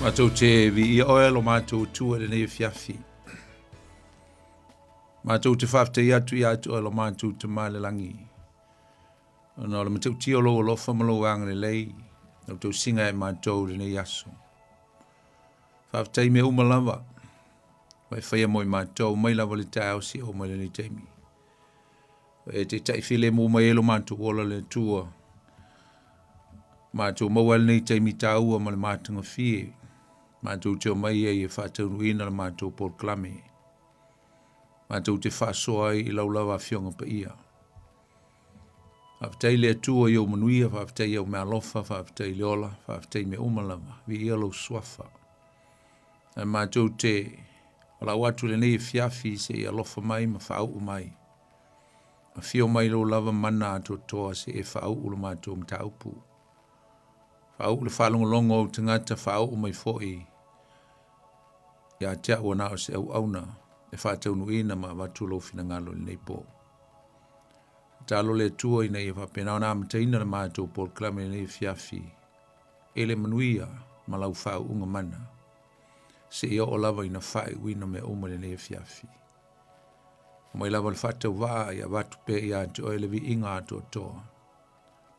Matou te viia oe lo matou Atua i lenei afiafi. Matou te faafetai atu ia te oe lo matou Tama i le lagi, ona o le matautia o lou alofa ma lou agalelei, lau tausiga ia matou i lenei aso. Faafetai i mea uma lava ua e faia mo i matou mai lava i le taeao seia oo mai i lenei taimi. Ua e taitai filemu mai ai lo matou ola le Atua. Matou maua ai lenei taimi taua ma le matagofie. Matou te omai ai e faataunuuina le matou polokalame. Matou te faasoa ai i lau lava Afioga Paia. Faafetai le Atua i ou manuia, faafetai i au meaalofa, faafetai i le ola, faafetai i mea uma lava. Viia lou suafa. Ae matou te valaau atu i lenei afiafi se i alofa mai ma faauu mai. Afio mai lou lava mana atoatoa se i e faauu le matou mataupu. Faauu le faalogologo o ou tagata, faauu mai foi ia te au na o se auauna e faataunuuina ma avatu lou finagalo i lenei po. Tatalo le Atua ina ia faapena ona amataina le matou polokalame i lenei afiafi e le manuia ma lau faauuga mana seia oo lava ina faaiuina mea uma i lenei afiafi. Omai lava le faatauvaa ia avatu pea ia te oe le viiga atoatoa.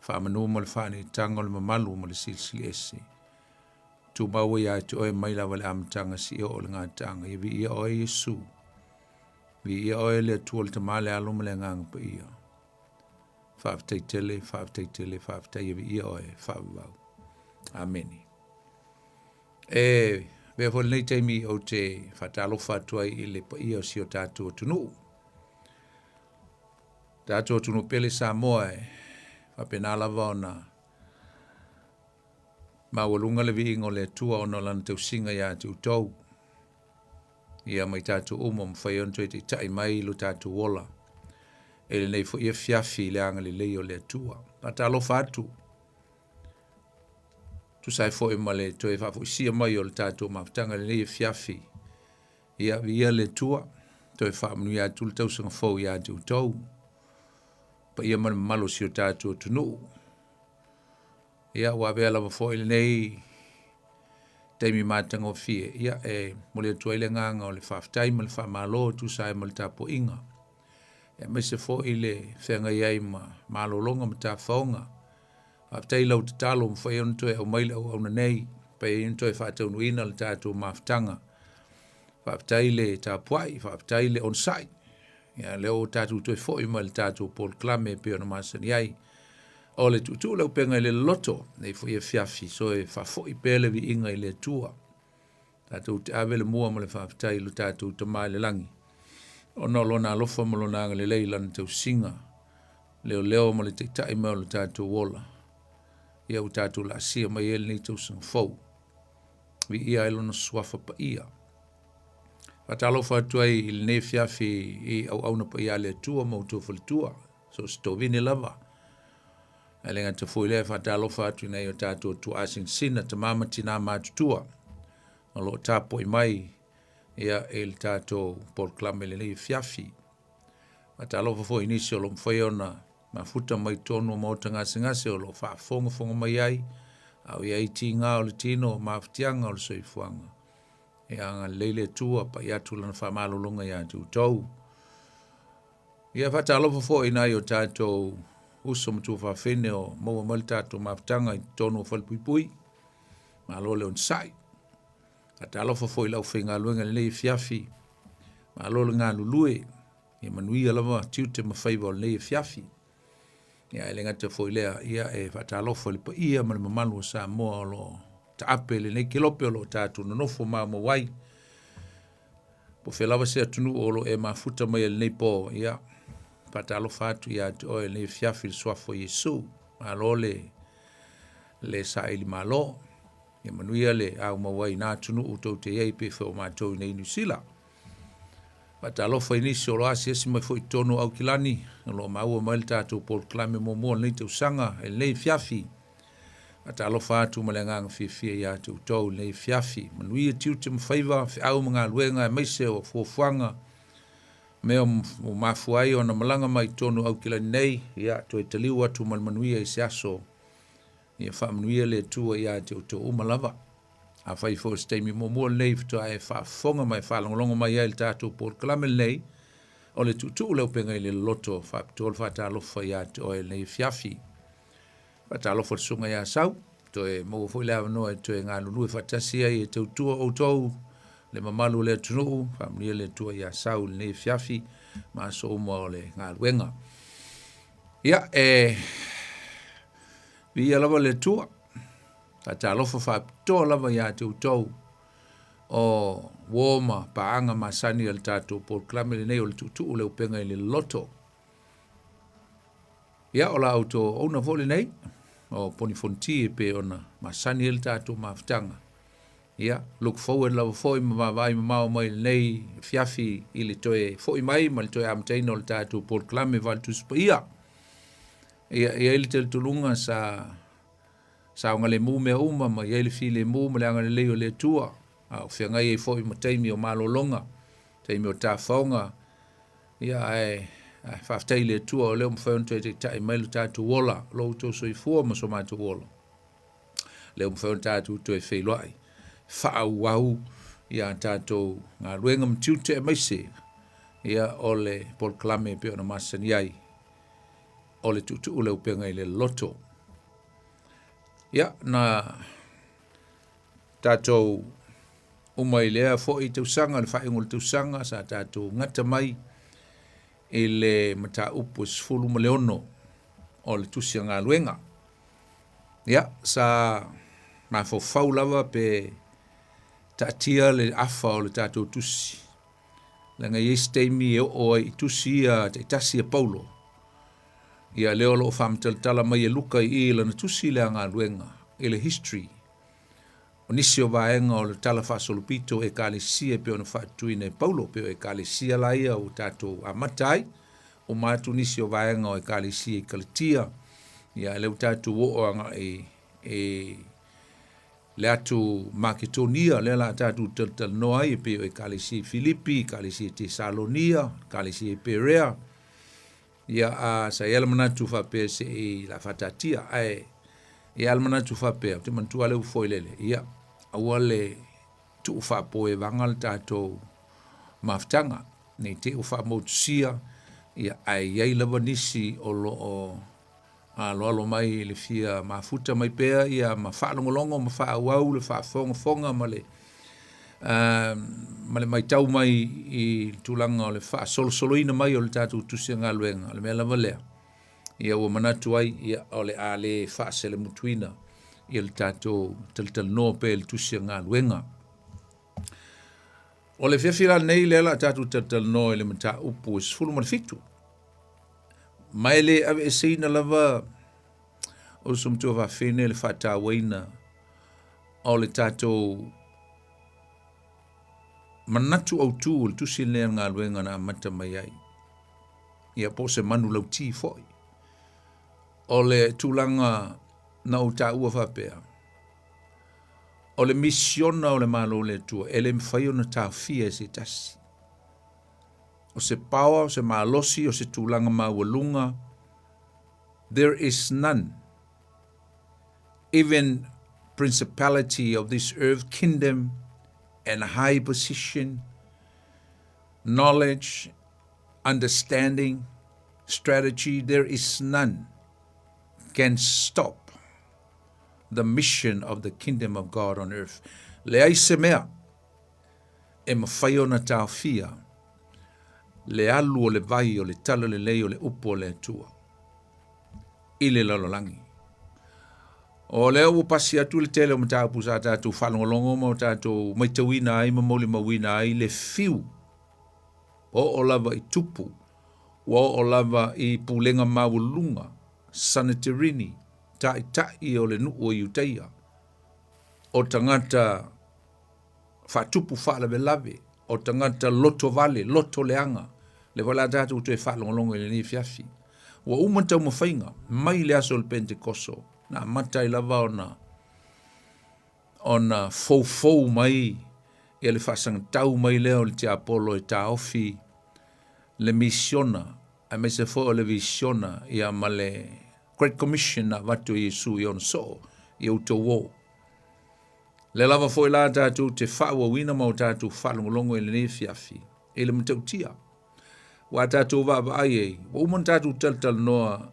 Faamanu ma le faaneetaga o le mamalu ma le silisili ese. Tumau ia te oe mai lava le amataga seia oo i le gataaga. Ia viia oe Iesu. Viia oe le Atua le Tama le Alo ma le Agaga Paia. Faafetai tele, faafetai tele, faafetai ia viia oe faavavau. Amene. E avea foi lenei taimi ou te faatalofa atu ai i le paia o si o tatou atunuu. Tatou atunuu pele Samoa e faapena lava ona maualuga le viiga o le Atua ona o lana tausiga ia te outou. Ia ma i tatou uma ua mafai ona toe taitai mai lo tatou ola e lenei foi afiafi i le agalelei o le Atua. Faatalofa atu tusa ai foi ma le toe faafoisia mai o le tatou mafutaga i lenei afiafi. Ia, viia le Atua, toe faamanuia atu le tausaga fou ia te outou, paia ma le mamalu o si o tatou atunuu. Ia, ua avea lava foi lenei taimi matagofie, ia, e momoli atu ai le agaga o le faafetai ma le faamalo e tusa ai ma le tapuaiga, aemaise foi le feagai ai ma malologa ma tafaoga. Faafetai i lau tatalo ua mafai ona toe aumai le auauna nei, mafai ai ona toe faataunuuina le tatou mafutaga. Faafetai le tapuai, faafetai le onosai. Ia, lea ua tatou toe foi mai le tatou polokalame e pei ona masani ai. O le tuutuu le upega i le loloto, nei foi afiafi, so e faafoi pea le viiga i le Atua. Tatou te ave le mua ma le faafetai i lo tatou Tama i le lagi, ona o lona alofa ma lona agalelei i lana tausiga, leoleo ma le taitai mai o lo tatou ola. Ia ua tatou laasia mai ai lenei tausaga fou. Viia ai lona suafa paia. Faatalofa atu ai i lenei afiafi i auauna paia a le Atua ma outou faletua, so o se tovine lava. Ae le gata foi lea, e faatalofa atu i nai o tatou tuaa sinasina, tama ma tina matutua, o lo o tapuai mai ia i le tatou polokalame i lenei afiafi. Faatalofa foi i nisi o lo o mafai ona mafuta mai totonu o maota gasegase o lo o faafogafoga mai ai, a o i ai tiga o le tino, mafatiaga o le soifuaga. Ia agalelei le Atua, pai atu lana faamalologa ia te outou. Ia faatalofa foi i nai o tatou uso ma tuafafine o maua mai le tatou mafutaga i totonu o Falepuipui. Malo le onosai. Faatalofa foi i le aufaigaluega i lenei afiafi. Malo le galulue. Ia manuia lava tiute ma faiva o lenei afiafi. Ia e le gata foi lea, ia e faatalofa i le paia ma le mamalu o Samoa o lo o taape i lenei kelope o lo o tatou nonofo maumau ai. Po o fea lava se atunuu o lo o e mafuta mai ai i lenei po, ia faatalofa atu ia te oe i lenei afiafi i le suafa o Iesu. Malo le, le saili malo. Ia manuia le aumau ai i na atunuu tou te i ai pei foi o matou i nei Niu Sila. Faatalofa i nisi o lo o asiasi mai foi i totonu o Aukilani, o lo o maua mai le tatou polokalame muamua o lenei tausaga i lenei afiafi. Faatalofa atu ma le agaga fiafia ia te outou i lenei afiafi. Manuia tiute ma faiva, feau ma galuega aemaise o fuafuaga mea ua mafua ai ona malaga mai i totonu o Aukilani nei, ia toe taliu atu ma le manuia i se aso. Ia faamanuia le Atua ia te outou uma lava. Afai foi o se taimi muamua lenei faatoa e faafofoga ma e faalogologo mai ai i le tatou polokalame lenei, o le tuutuu le upega i le loloto faapitoa le faatalofa ia te oe i lenei afiafi. Faatalofa i le Susuga ia Sau, toe maua foi le avanoa e toe galulue faatasi ai e tautua outou le mamalu o le atunuu, faamanuia le Atua ia Sau i lenei afiafi ma aso uma o le galuega. Ia, e viia lava le Atua, faatalofa faapitoa lava ia te outou o uo ma paaga masani a le tatou polokalame lenei o le tuutuu le upega i le loloto. Ia, o la outou auauna foi lenei, o Poni Fonoti e pei ona masani ai le tatou mafutaga. Ia, look forward lava foi ma vaavaai mamao mai i lenei afiafi i le toe foi mai ma le toe amataina o le tatou polokalame Faale-Tusi Paia. Ia, e i ai le talitonuga sa saogalemu mea uma ma i ai le filemu ma le agalelei o le Atua, a o feagai ai foi ma taimi o malologa, taimi o tafaoga, Ia, ae faafetai i le Atua o lea ua mafai ona toe taitai mai lo tatou ola, lo outou soifua ma so matou ola. Lea ua mafai ona tatou toe feiloai, faaauau ia tatou galuega ma tiute aemaise ia o le polokalame e pei ona masani ai o le tuutuu le upega i le loto. Ia, na tatou uma i lea foi tausaga, le faaiuga o le tausaga sa tatou gata mai i le mataupu e 16 o le tusi a galuega. Ia, sa mafaufau lava pe taatia le afa o le tatou tusi, leaga e i ai se taimi e oo ai i tusi ia taitasi a Paulo. Ia lea o lo o faamatalatala mai e Luka i i i lana tusi lea a galuega i le history O nisi o vaega o le Tala Faasolopito o Ekalesia e pei ona faatutuina e Paulo, pei o Ekalesia la ia ua tatou amata ai, uma atu nisi o vaega o Ekalesia i Kalatia, ia lea ua tatou oo agai i le atu Maketonia, lea la tatou talatalanoa ai, e pei o Ekalesia i Filipi, Ekalesia i Tesalonia, Ekalesia i Perea. Ia, a sa i ai le manatu faapea se i la faataatia, ae i ai le manatu faapea, ou te manatua le upu foi lele, ia, aua le tuu faapoevaga le tatou mafutaga, ne i te i ua faamotusia, ia, ae i ai lava nisi o lo o aloalo mai i le fia mafuta mai pea ia ma faalogologo ma faaauau le faafogafoga ma le ma le matau mai i le tulaga o le faasolosoloina mai o le tatou tusi galuega, o le mea lava lea, ia ua manatu ai, ia, o le a le faaselemutuina ia le tatou talatalanoa pea i le tusi galuega. O le afiafi la lenei lea o le a tatou talatalanoa i le mataupu e 17. Ma e le aveeseina lava o uso matua fafine le faatauaina o le tatou manatu autu o le tusi lenei a le galuega na amata mai ai. Ia po o se manulauti foi. O le tulaga na ou taua faapea, o le misiona o le Malo o le Atua e le mafai ona taofia e se tasi. O se power, o se malosi, o se tulaga maualuga, there is none. Even principality of this earth, kingdom and high position, knowledge, understanding, strategy, there is none can stop the mission of the kingdom of God on earth. Leai se mea e mafai ona taofia le alu o le vai o le talalelei o le upu o le Atua i le lalolagi. O lea ua pasi atu le tele o mataupu sa tatou faalogologo ma tatou matauina ai ma molimauina ai le fiu oo lava i tupu, ua oo lava i pulega maualuluga, Saneterini, taitai o le nuu o Iutaia, o tagata faatupu faalavelave, o tagata lotovale, loto leaga, lea foi la tatou toe faalogologo i lenei afiafi. Ua uma taumafaiga mai le aso o le Pentekoso, na amata ai lava ona ona foufou mai ia le faasagatau mai lea o le tiapolo e taofi le misiona aemaise foi o le visiona ia ma le Great Commission na avatu e Iesu i ona soo, ia outou o. Lea lava foi la tatou te faaauauina ma o tatou faalogologo i lenei afiafi i le matautia. Ua tatou vaavaai ai, ua uma ona tatou talatalanoa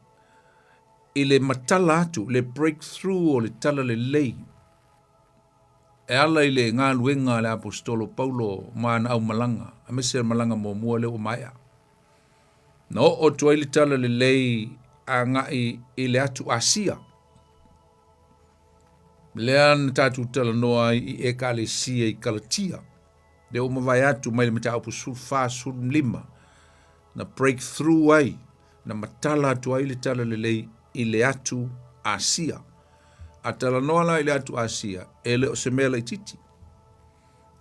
i le matala atu, le breakthrough o le tala lelei e ala i le galuega a le Aposetolo Paulo ma ana aumalaga, aemaise le malaga muamua lea ua maea. Na oo atu ai le tala lelei agai i le atu Asia. Lea na tatou talanoa ai i ekalesia i Kalatia. Lea ua mavae atu mai le mataupu 14, 15, na breakthrough ai, na matala atu ai le tala lelei i le atu Asia. A talanoa la i le atu Asia, e le o se mea laitiiti.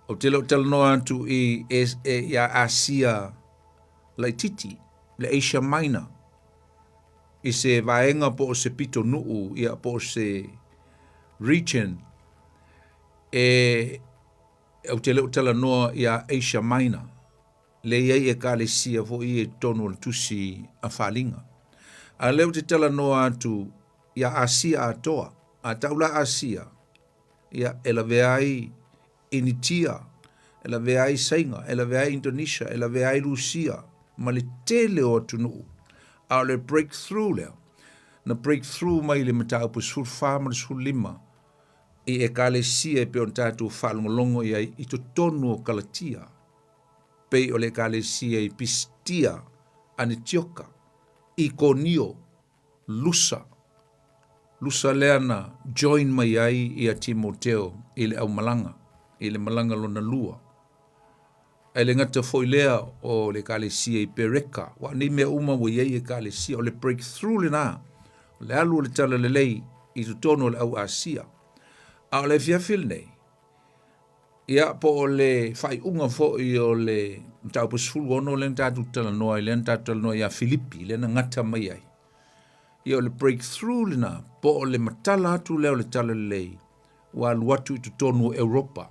Ou te le o talanoa atu i, e, e, ia Asia laitiiti, le Asia Minor, i se vaega po o se pitonuu, ia po o se region e ou te le o talanoa ia Asia Minor, le i ai ekalesia foi ia i totonu o le tusi a Faliga. A lea ou te talanoa atu ia Asia atoa. A tau la Asia, ia e lavea ai Initia, e lavea ai Saina, e lavea ai Indonesia, e lavea ai Lusia, ma le tele o atunuu. A o le breakthrough lea, na breakthrough mai le mataupu 14 ma le 15 i ekalesia e pei ona tatou faalogologo i ai i totonu o Kalatia, pei o le ekalesia i Pisitia, Anetioka, Ikonio, Lusa. Lusa lea na join mai ai ia Timoteo i le aumalaga, i le malaga lona lua. Ae le gata foi lea o le ekalesia i Pereka, ua nei mea uma ua i ai ekalesia, o le breakthrough lena, o le alu o le tala lelei i totonu o le au Asia. A o le afiafi lenei, ia po o le faaiuga foi o le mataupu 16 lea na tatou talanoa ai, lea na tatou talanoa ia Filipi, lea na gata mai ai. Ia o le breakthrough lena, po o le matala atu lea o le tala lelei, ua alu atu i totonu o Europa.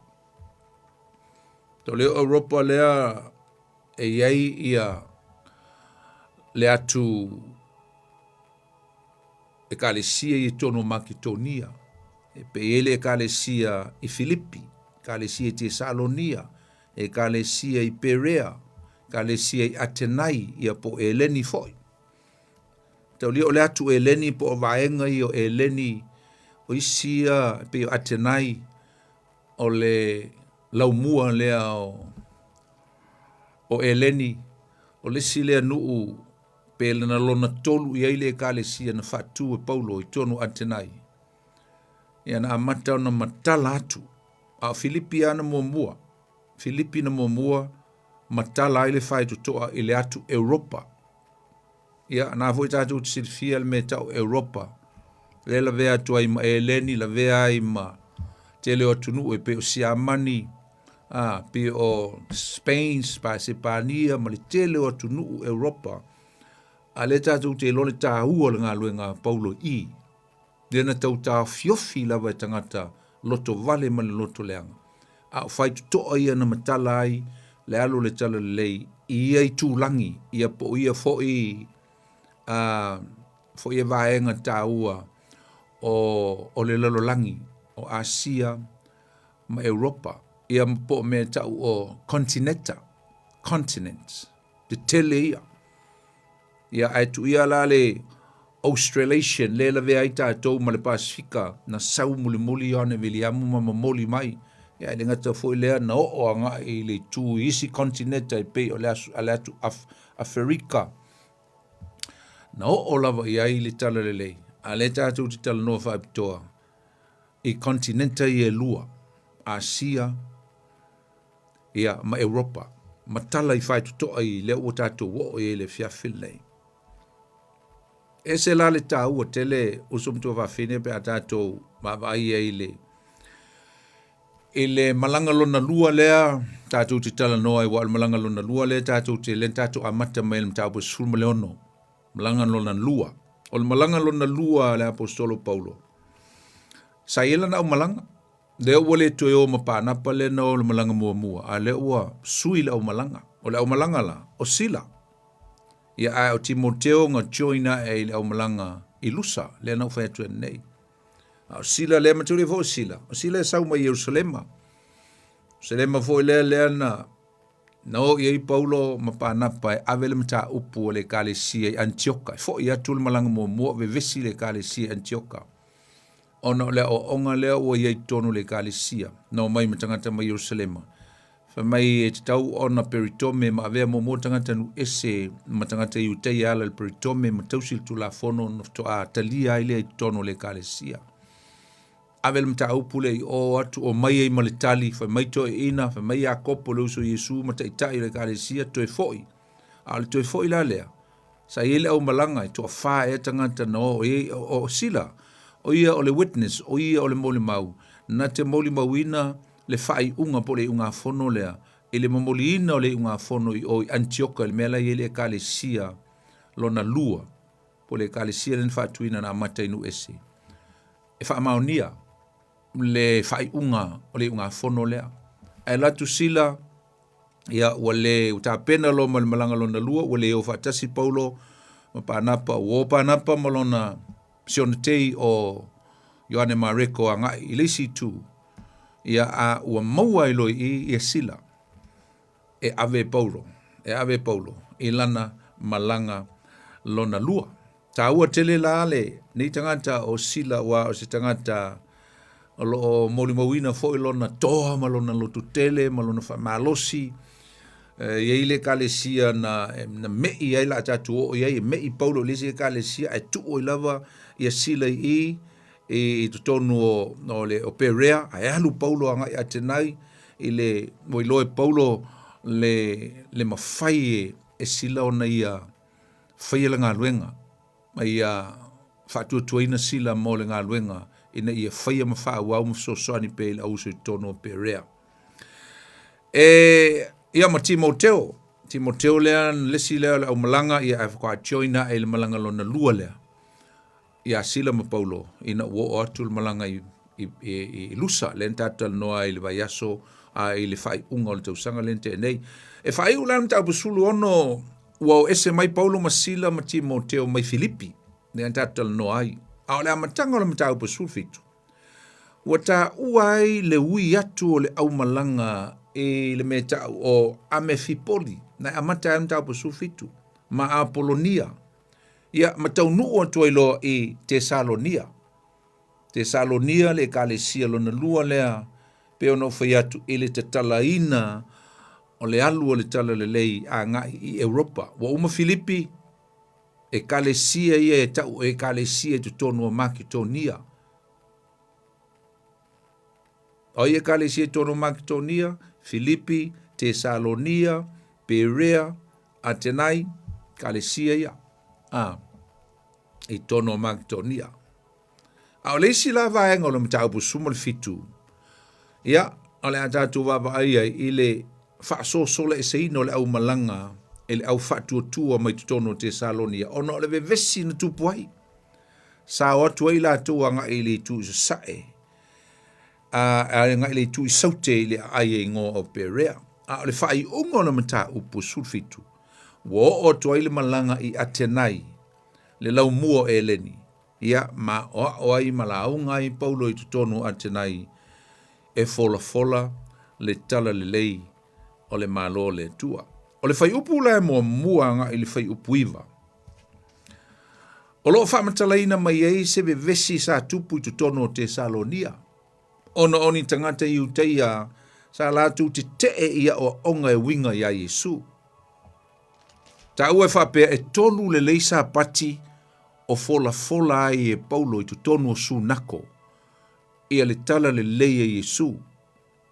O le Europa lea e i ai ia le atu ekalesia i totonu o Maketonia, e pei ai le ekalesia i Filipi, ekalesia i Tesalonia, ekalesia i Perea, ekalesia i Atenai, ia po o Eleni foi. Taulia o le atu Eleni po o vaega ia o Eleni, o isi ia pei o Atenai, o le laumua lea o, o Eleni, o le isi lea nuu pe na lona tolu i ai le ekalesia na faatu e Paulo i totonu o Atenai. Ia na amata ona matala atu, a o Filipi lava na muamua. Filipi na muamua matala ai le faitotoa i le atu Europa. Ia, na foi tatou te silafia le mea tau Europa, lea lavea atu ai ma Eleni, lavea ai ma tele o atunuu e pei o Siamani, a, pei o Spain, Sepania ma le tele o atunuu Europa. A lea tatou te iloa le taua o le galuega a Paulo i lea na tau taofiofi lava e tagata loto vale ma le loto leaga. A o faitotoa ia na matala ai le alu o le talalelei i ia itulagi, ia po o ia foi a foi e vaega taua o, o le lalolagi o Asia ma Europa, ia po o mea tau o contineta, continents, tetele ia. Ia ae tuuia la le Australasian lea lavea ai tatou ma le Pasefika na sau mulimuli Ioane Viliamu ma momoli mai. Ia e le gata foi lea na oo agai i le itu i isi contineta e pei o le, asu, le atu Af Aferika. Na oo lava i ai le tala lelei, a lea tatou te talanoa faapitoa i continenta ia e lua, Asia ia ma Europa, ma tala i faitotoa i lea ua tatou oo i ai i le afiafi lenei. Ese la le taua tele uso ma tuafafine pe a tatou vaavaai ai i le i le malaga lona lua lea tatou te talanoa ai, aua o le malaga lona lua lea tatou te lea tatou amata mai i le mataupu e 16, malaga lona lua. O le malaga lona lua a le Aposetolo Paulo, sa i ai lana aumalaga, lea ua le toe o ma Panapa lea na o le malaga muamua, a lea ua sui le aumalaga. O le aumalaga la, o Sila. Ia ae o Timoteo na join ae i le aumalaga i Lusa, lea na ou fai atu ai nei. A o Sila lea, manatua foi o Sila, o Sila e sau mai Ierusalema. Ierusalema foi lea lea na na o i ai Paulo ma Panapa e ave le mataupu a le ekalesia i Antioka. E fo'i atu le malaga muamua o vevesi le ekalesia i Antioka ona o le aoaoga lea ua i ai i totonu o le ekalesia na omai ma tagata mai Ierusalema. Fai mai e tatau ona peritome ma avea muamua tagata nuu ese ma tagata Iutaia e ala i le peritome ma tausi le Tulafono ona faatoa talia ai lea i totonu o le ekalesia. Ave le mataupu lea i o atu, omai ai ma le tali, fai mai toeaiina, fai mai Iakopo le uso Iesu ma taitai o le ekalesia, toe foi. A o le toe foi la lea, sa i ai le aumalaga e toafa ea tagata na o i ai, o Sila, o ia o le witness, o ia o le molimau, na te molimauina le faaiuga po o le iugafono lea, i le momoliina o le iugafono i o i Anitioka i le mea la e i ai le ekalesia lona lua, po o le ekalesia lea na faatuina na amata i nuu ese, e faamaonia le faaiuga o le iugafono lea. Ae alu atu Sila, ia ua le ua tapena loa ma le malaga lona lua, ua le o faatasi Paulo ma Panapa, ua o Panapa ma lona sionatei o Ioane Mareko agai i le isi itu, ia a ua maua ai loa i i ia Sila e ave e Paulo, e ave e Paulo i lana malaga lona lua. Taua tele la lenei tagata o Sila aua o se tagata o lo o molimauina foi lona toa ma lona lototele ma lona faamalosi. E i ai le ekalesia na, na me'i ai la tatou oo i ai, e me'i Paulo i le isi ekalesia ae tuu ai lava ia Sila i i i totonu o, o le o Perea, ae alu Paulo agai Atenai i le ua iloa e Paulo le, le mafai e, e Sila ona ia faia le galuega ma ia faatuatuaina Sila mo le galuega ina ia faia ma faaauau ma fesoasoani pea i le auuso i totonu o Perea. E ia ma Timoteo, Timoteo lea le isi lea o le aumalaga ia ae faatoa join ae i le malaga lona lua lea ia Sila ma Paulo ina ua oo atu le malaga i, i, i, i Lusa lea na tatou talanoa ai i le vaiaso a i le faaiuga o le tausaga lea na tea nei. E faaiu la le mataupu 16 ua o ese mai Paulo ma Sila ma Timoteo mai Filipi lea na tatou talanoa ai. A o le amataga o le mataupu 17 ua taua ai le ui atu o le aumalaga i le mea tau o Amefipoli na e amata ai le mataupu 17 ma Apolonia ia ma taunuu atu ai loa i Tesalonia. Tesalonia le ekalesia lona lua lea pei ona ou fai atu i le tatalaina o le alu o le talalelei agai i Europa. Ua uma Filipi, ekalesia ia e tau o ekalesia i totonu o Maketonia. O ai ekalesia i totonu o Maketonia? Filipi, Tesalonia, Perea, Atenai, ekalesia ia. A, i totonu o Maketonia. A o le isi la vaega o le mataupu 17, ia, o le a tatou vaavaai ai i le faasosoleeseina o le aumalaga e le au faatuatua mai totonu o Tesalonia ona o le vevesi na tupu ai. Sa o atu ai latou agai i le itu i sasae, a agai i le itu i saute i le aai e igoa o Perea. A o le faaiuga o le mataupu 17, ua oo atu ai le malaga i Atenai, le laumua o Eleni, ia, ma aoao ai ma lauga ai Paulo i totonu o Atenai e folafola le talalelei o le Malo o le Atua. O le fuaiupu la e muamua agai i le fuaiupu 9, o lo o faamatalaina mai ai se vevesi sa tupu i totonu o Tesalonia, ona o ni tagata Iutaia sa latou tetee i aoaoga e uiga iā Iesu. Taua e faapea e tolu lelei Sapati o folafola ai e Paulo i totonu o Sunako ia le tala lelei a Iesu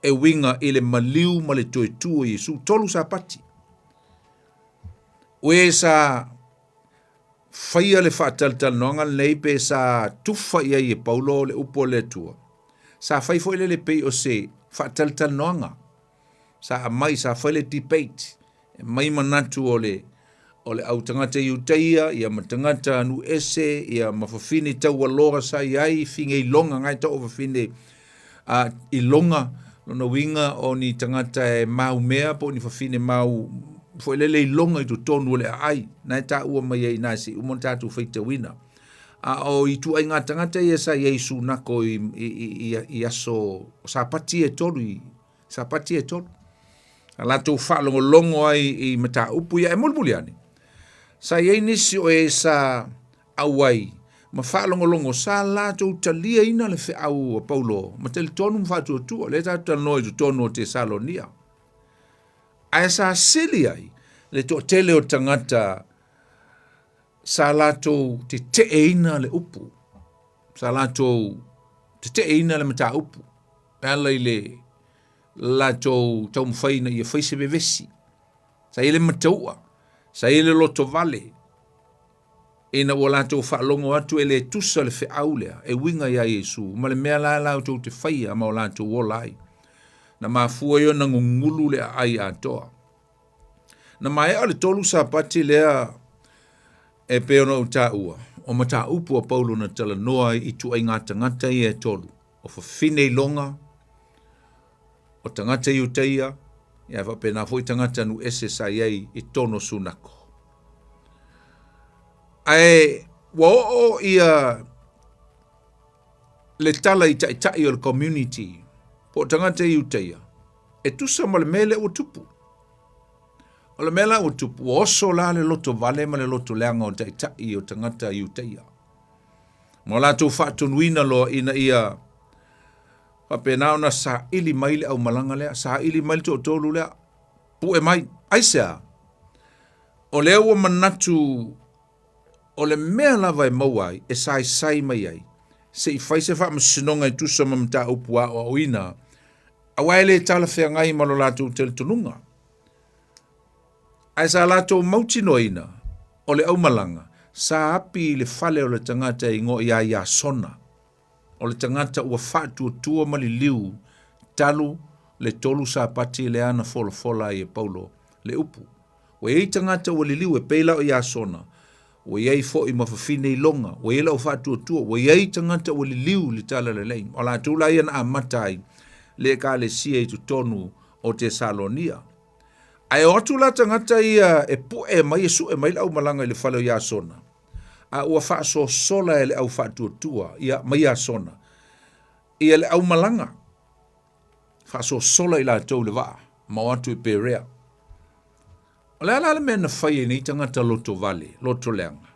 e uiga i le maliu ma le toe tu o Iesu. Tolu Sapati. O e sa faia le faatalatalanoaga lenei pe sa tufa i ai e Paulo le upu a le Atua. Sa fai foi lele pei o se faatalatalanoaga. Sa aumai, sa fai le debate, e aumai manatu o le o le au tagata Iutaia, ia ma tagata nuu ese, ia ma fafine taualoa sa i ai, fine iloga, ngai tau o fafine a iloga, lona uiga o ni tagata e maumea po o ni fafine mau foi lele iloga i totonu o le aai, na e taua mai ai i ina se i uma ona tatou faitauina. A o ituaiga tagata ia sa i ai i Sunako i, i, i, i aso o Sapati e tolu, i Sapati e tolu. A latou faalogologo ai i mataupu ia e mulimuli ane. Sa i ai nisi o e sa auai ma faalogologo sa latou taliaina le feau a Paulo ma talitonu ma faatuatua. Lea tatou talanoa i totonu o Tesalonia. Ae sa sili ai le toatele o tagata sa latou teteeina le upu, sa latou teteeina le mataupu e ala i le latou taumafai ina ia fai se vevesi. Sa i ai le mataua, sa i ai le lotovale ina ua latou faalogo atu e le tusa le feau lea e uiga iā Iesu ma le mea la latou te faia ma o latou ola ai. Na mafua ai ona gugulu le aai atoa. Na maea le tolu Sapati lea e pei ona ou taua, o mataupu a Paulo na talanoa ai i ituaiga tagata ia e tolu, o fafine iloga, o tagata Iutaia, ia faapena foi tagata nuu ese sa i ai i totonu o Sunako. Ae ua oo ia le tala i taitai o le community po o tagata Iutaia e tusa ma le mea lea ua tupu. O le mea la ua tupu, ua oso la le lotovale ma le lotoleaga o taitai o tagata Iutaia. Ma o latou faatonuina loa ina ia faapena ona saili mai le aumalaga lea, saili mai le toatolu lea, pue mai. Aisea? O lea ua manatu o le mea lava e maua ai, e saisai mai ai, se i fai se faamasinoga e tusa ma mataupu aoaoina, aua e le talafeagai ma lo latou talitonuga. Ae sa latou mautinoaina, o le aumalaga, sa api i le fale o le tagata e igoa ia Iasona, o le tagata ua faatuatua ma liliu talu le tolu Sapati lea na folafola ai e Paulo le upu. Ua i ai tagata ua liliu e pei la o Iasona, ua i ai foi ma fafine iloga, ua i ai lau faatuatua, ua i ai tagata ua liliu i le talalelei. O latou la ia na amata ai le ekalesia i totonu o Tesalonia. Ae o atu la tagata ia e pue mai e sue mai le aumalaga i le fale o Iasona, a ua faasosola e le au faatuatua ia ma Iasona ia le aumalaga, faasosola i latou le vaa ma o atu i Perea. O le a la le mea na fai e nei tagata lotovale, lotoleaga?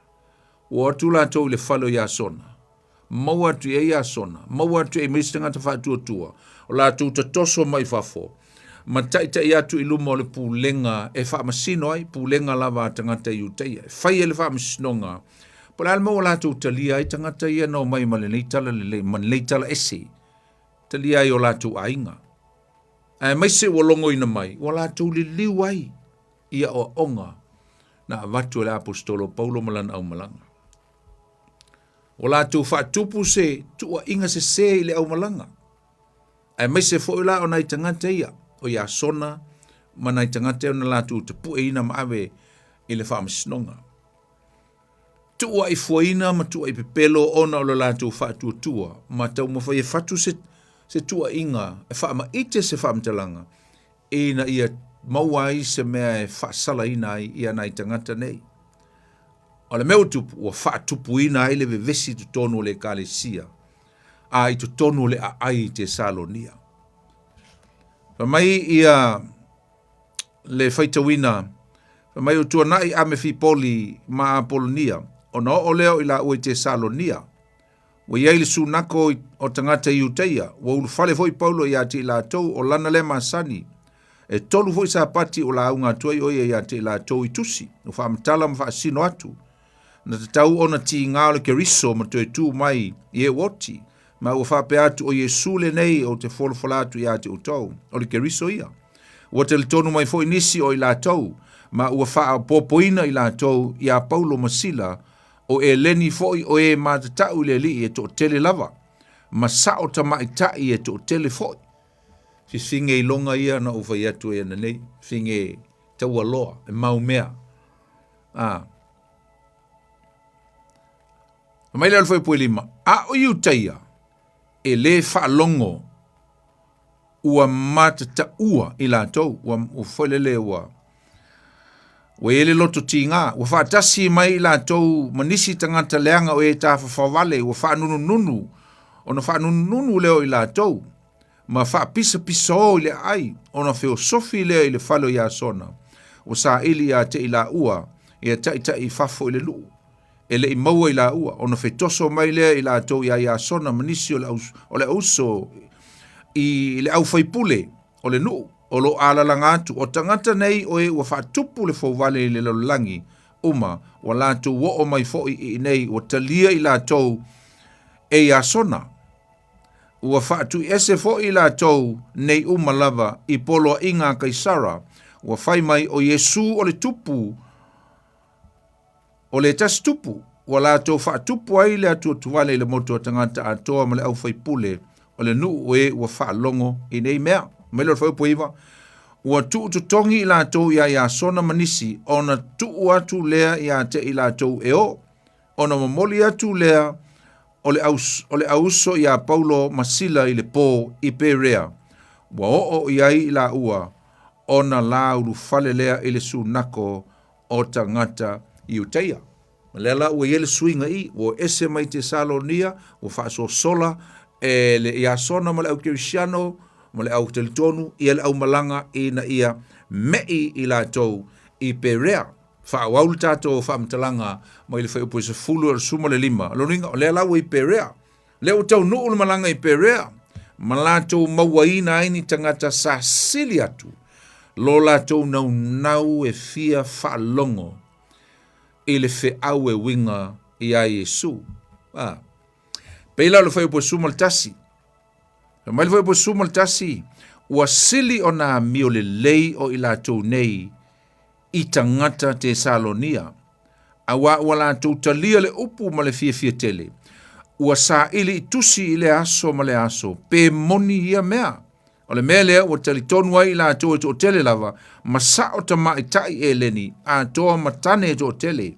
Ua o atu latou i le fale o Iasona, maua atu i ai Iasona, maua atu i ai ma isi tagata faatuatua, o latou tatoso mai fafo, ma taitai atu i luma o le pulega e faamasino ai, pulega lava a tagata Iutaia, e fai ai le faamasinoga, po o le a le mea ua latou talia ai tagata ia na omai ma lenei tala lelei, ma lenei tala ese, talia ai o latou aiga. Aemaise ua logoina mai, ua latou liliu ai i aoaoga na avatu e le aposetolo Paulo ma lana aumalaga. Ua latou faatupu se tuuaiga sesē i le aumalaga, aemaise foi la o nai tagata ia, o Iasona ma nai tagata ia na latou tapueina ma ave i le faamasinoga. Tuuaifuaina ma tuuaipepelo ona o le latou faatuatua ma taumafai e fatu se, se tuuaiga e faamaite se faamatalaga ina ia maua ai se mea e faasalaina ai ia nai tagata nei. O le mea ua tupu, ua faatupuina ai le vevesi i totonu o le ekalesia, a i totonu o le aai i Tesalonia. Fai mai ia le faitauina, fai mai o tuanai Amefipoli ma Apolonia, ona oo lea o i laua i Tesalonia. Ua i ai le sunako o tagata Iutaia, ua ulufale foi Paulo ia te i latou o lana lea masani. E tolu foi Sapati o lauga atu ai o ia ia te i latou i tusi, o faamatala ma faasino atu. Na tatau ona tiga o le Keriso ma toe tu mai i e oti, ma ua faapea atu o Iesu lenei ou te folafola atu ia te outou, o le Keriso ia. Ua talitonu mai foi nisi o i latou, ma ua faaopoopoina i latou iā Paulo ma Sila, o Eleni foi o e matatau i le Alii e toatele lava, ma sao tamaitai e toatele foi. Fifige iloga ia na ou fai atu ai ananei, fige taualoa, e maumea. A. Fai mai lea o le fuaiupu 5, a o Iutaia e lē faalogo ua matataua i latou, ua, ua foi lele ua, Ua i ai le loto tiga, ua faatasi mai i latou ma nisi tagata leaga o e tafafao ua faanunununu, ona faanunununu lea o i latou, ma faapisapisao i le aai, ona feosofi lea i le fale o Iasona, ua saili ia te i laua, ia taitai i fafo i le nuu. E le i maua i laua, ona fetoso mai lea i latou iā Iasona ma nisi o le, o le auso i le aufaipule o le nuu o lo o alalaga atu. O tagata nei o e ua faatupu le fouvale i le lalolagi uma, ua latou oo mai foi i inei, ua talia i latou e Iasona. Ua faatuiese foi i latou nei uma lava i poloaiga a Kaisara, ua fai mai o Iesu o le tupu, o le tasi tupu, ua latou faatupu ai le atuatuvale i le motu a tagata atoa ma le aufaipule o le nuu o e ua faalogo i nei mea. Mai lea o le fuaiupu 9, ua tuutotogi i latou iā Iasona ma nisi, ona tuu atu lea ia te i latou e o, ona momoli atu lea o le, aus, o le auso iā Paulo ma Sila i le pō i Perea, ua oo i ai i laua, ona la ulufale lea i le sunako o tagata Iutaia. Ma lea la ua i ai le suiga i, ua ese mai Tesalonia, ua faasosola e le Iasona ma le au Kerisiano ma le au talitonu ia le aumalaga ina ia me'i i latou i Perea. Faaauau le tatou faamatalaga mai le fuaiupu e 10 o le 15. Lona uiga, o lea la ua i Perea. Lea ua taunuu le malaga i Perea, ma latou mauaina ai ni tagata sa sili atu lo latou naunau e fia faalogo i le feau e uiga iā Iesu. A. Pei la o le fuaiupu e 11. Fai mai le fuaiupu e 11, ua sili ona amio lelei o i latou nei i tagata Tesalonia, auā ua latou talia le upu ma le fiafia tele, ua saili i tusi i lea aso ma lea aso, pe moni ia mea. O le mea lea ua talitonu ai i latou e toatele lava, ma sao tamaitai Eleni, atoa ma tane e toatele,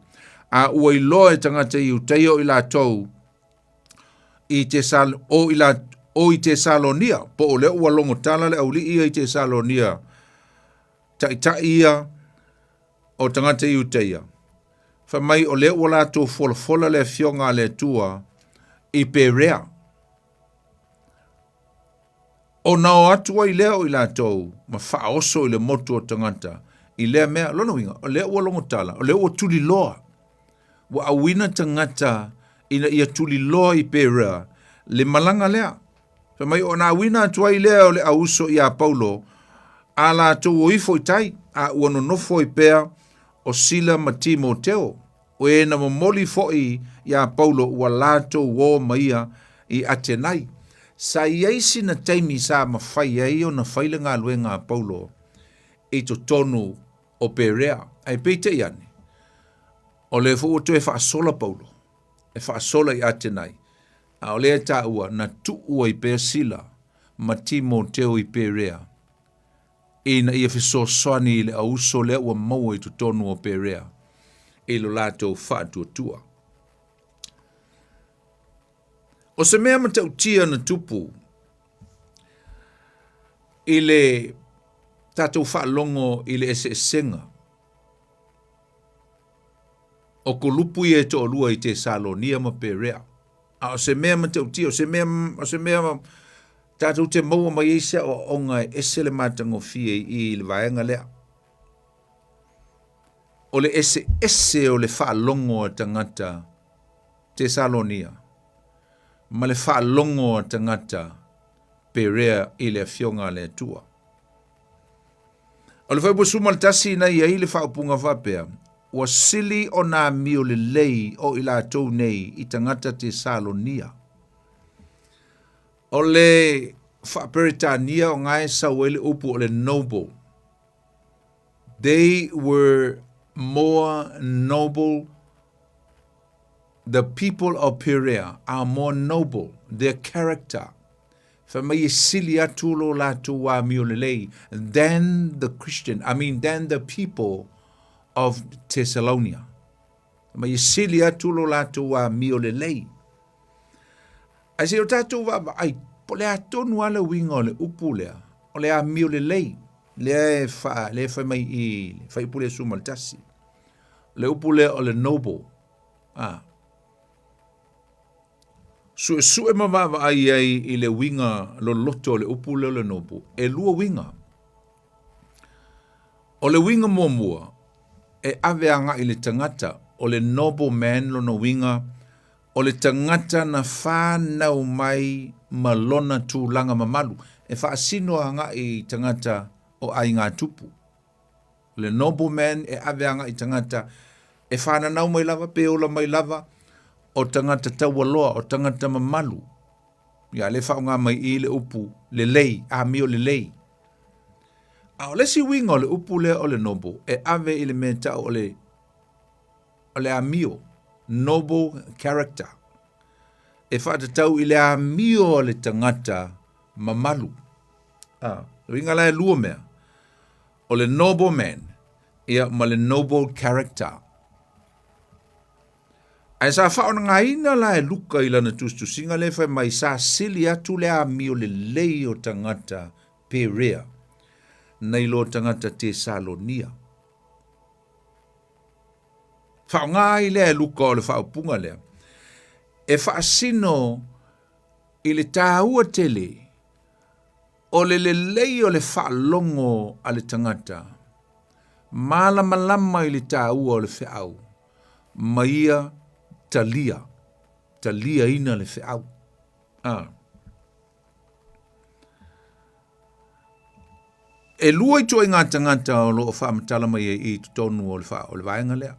a ua iloa e tagata Iutaia o i latou i Tesal, o i la, o i Tesalonia, po o lea ua logo tala le aulii ia i Tesalonia, taitai ia o tagata Iutaia, fai mai o lea ua latou folafola le afioga a le Atua i Perea. Ona o atu ai lea o i latou ma faaoso i le motu o tagata i lea mea. Lona uiga, o lea ua logo tala, o lea ua tuliloa, ua auina tagata ina ia tuliloa i Perea le malaga lea. Fai mai ona auina atu ai lea o le auuso iā Paulo, a latou o ifo i tai, a ua nonofo ai pea o Sila ma Timoteo, o e na momoli foi iā Paulo ua latou o ma ia i Atenai. Sa i ai sina taimi sa mafai ai ona fai le galuega a Paulo i totonu o Perea, ae peitai ane, o lea foi ua toe faasola Paulo, e faasola i Atenai, A o lea e taua, na tuu ai pea Sila ma Timoteo i Perea, ina ia fesoasoani i le auso lea ua maua i totonu o Perea i lo latou faatuatua. O se mea matautia na tupu i le tatou faalogo i le eseesega o kulupu ia e toalua i Tesalonia ma Perea. A o se mea matautia, o se mea, o se mea tatou te maua mai ai se aoaoga e ese le matagofie i i le vaega lea. O le eseese o le faalogo a tagata Tesalonia ma le faalogo a tagata Perea i le Afioga a le Atua. O le fuaiupu 11 na i ai le faaupuga faapea, ua sili ona amio lelei o i latou nei i tagata Tesalonia. O le faa-Peretania o gae sau ai le upu o le noble. They were more noble. The people of Perea are more noble, their character. Fai mai e sili atu lo latou amio lelei than the Christian, I mean than the people of Thessalonia. Fai mai e sili atu lo latou amio lelei. Ae se o tatou vaavaai, po le a tonu lava le uiga o le upu lea, o le amio lelei, lea e, fa, lea e fai mai i le fuaiupu lea 11. Le upu lea o le noble. A. Suesue ma vaavaai ai i le uiga loloto o le upu lea o le noble, e lua uiga. O le uiga muamua, e ave agai i le tagata, o le noble man lona uiga, o le tagata na fanau mai ma lona tulaga mamalu, e faasino agai i tagata o aiga tupu. O le noble man e ave agai i tagata e fananau mai lava pe ola mai lava, o tagata taualoa, o tagata mamalu. Ia le faaaoga mai i le upu lelei, amio lelei. A o le isi uiga o le upu lea o le noble, e ave i le mea tau o le o le amio, noble character. E faatatau i le amio a le tagata mamalu. A, uiga la e lua mea. O le noble man, ia ma le noble character. Ae sa faaogaina la e Luka i lana tusitusiga lea fai mai sa sili atu le amio lelei o tagata Perea nai lo tagata Tesalonia. Faaaoga ai lea e Luka o le faaupuga lea e faasino i le taua tele o le lelei o le faalogo a le tagata, malamalama i le taua o le feau, ma ia talia, taliaina le feau. A. E lua ituaiga tagata o lo o faamatala mai ai i totonu o le, fa, o le vaega lea.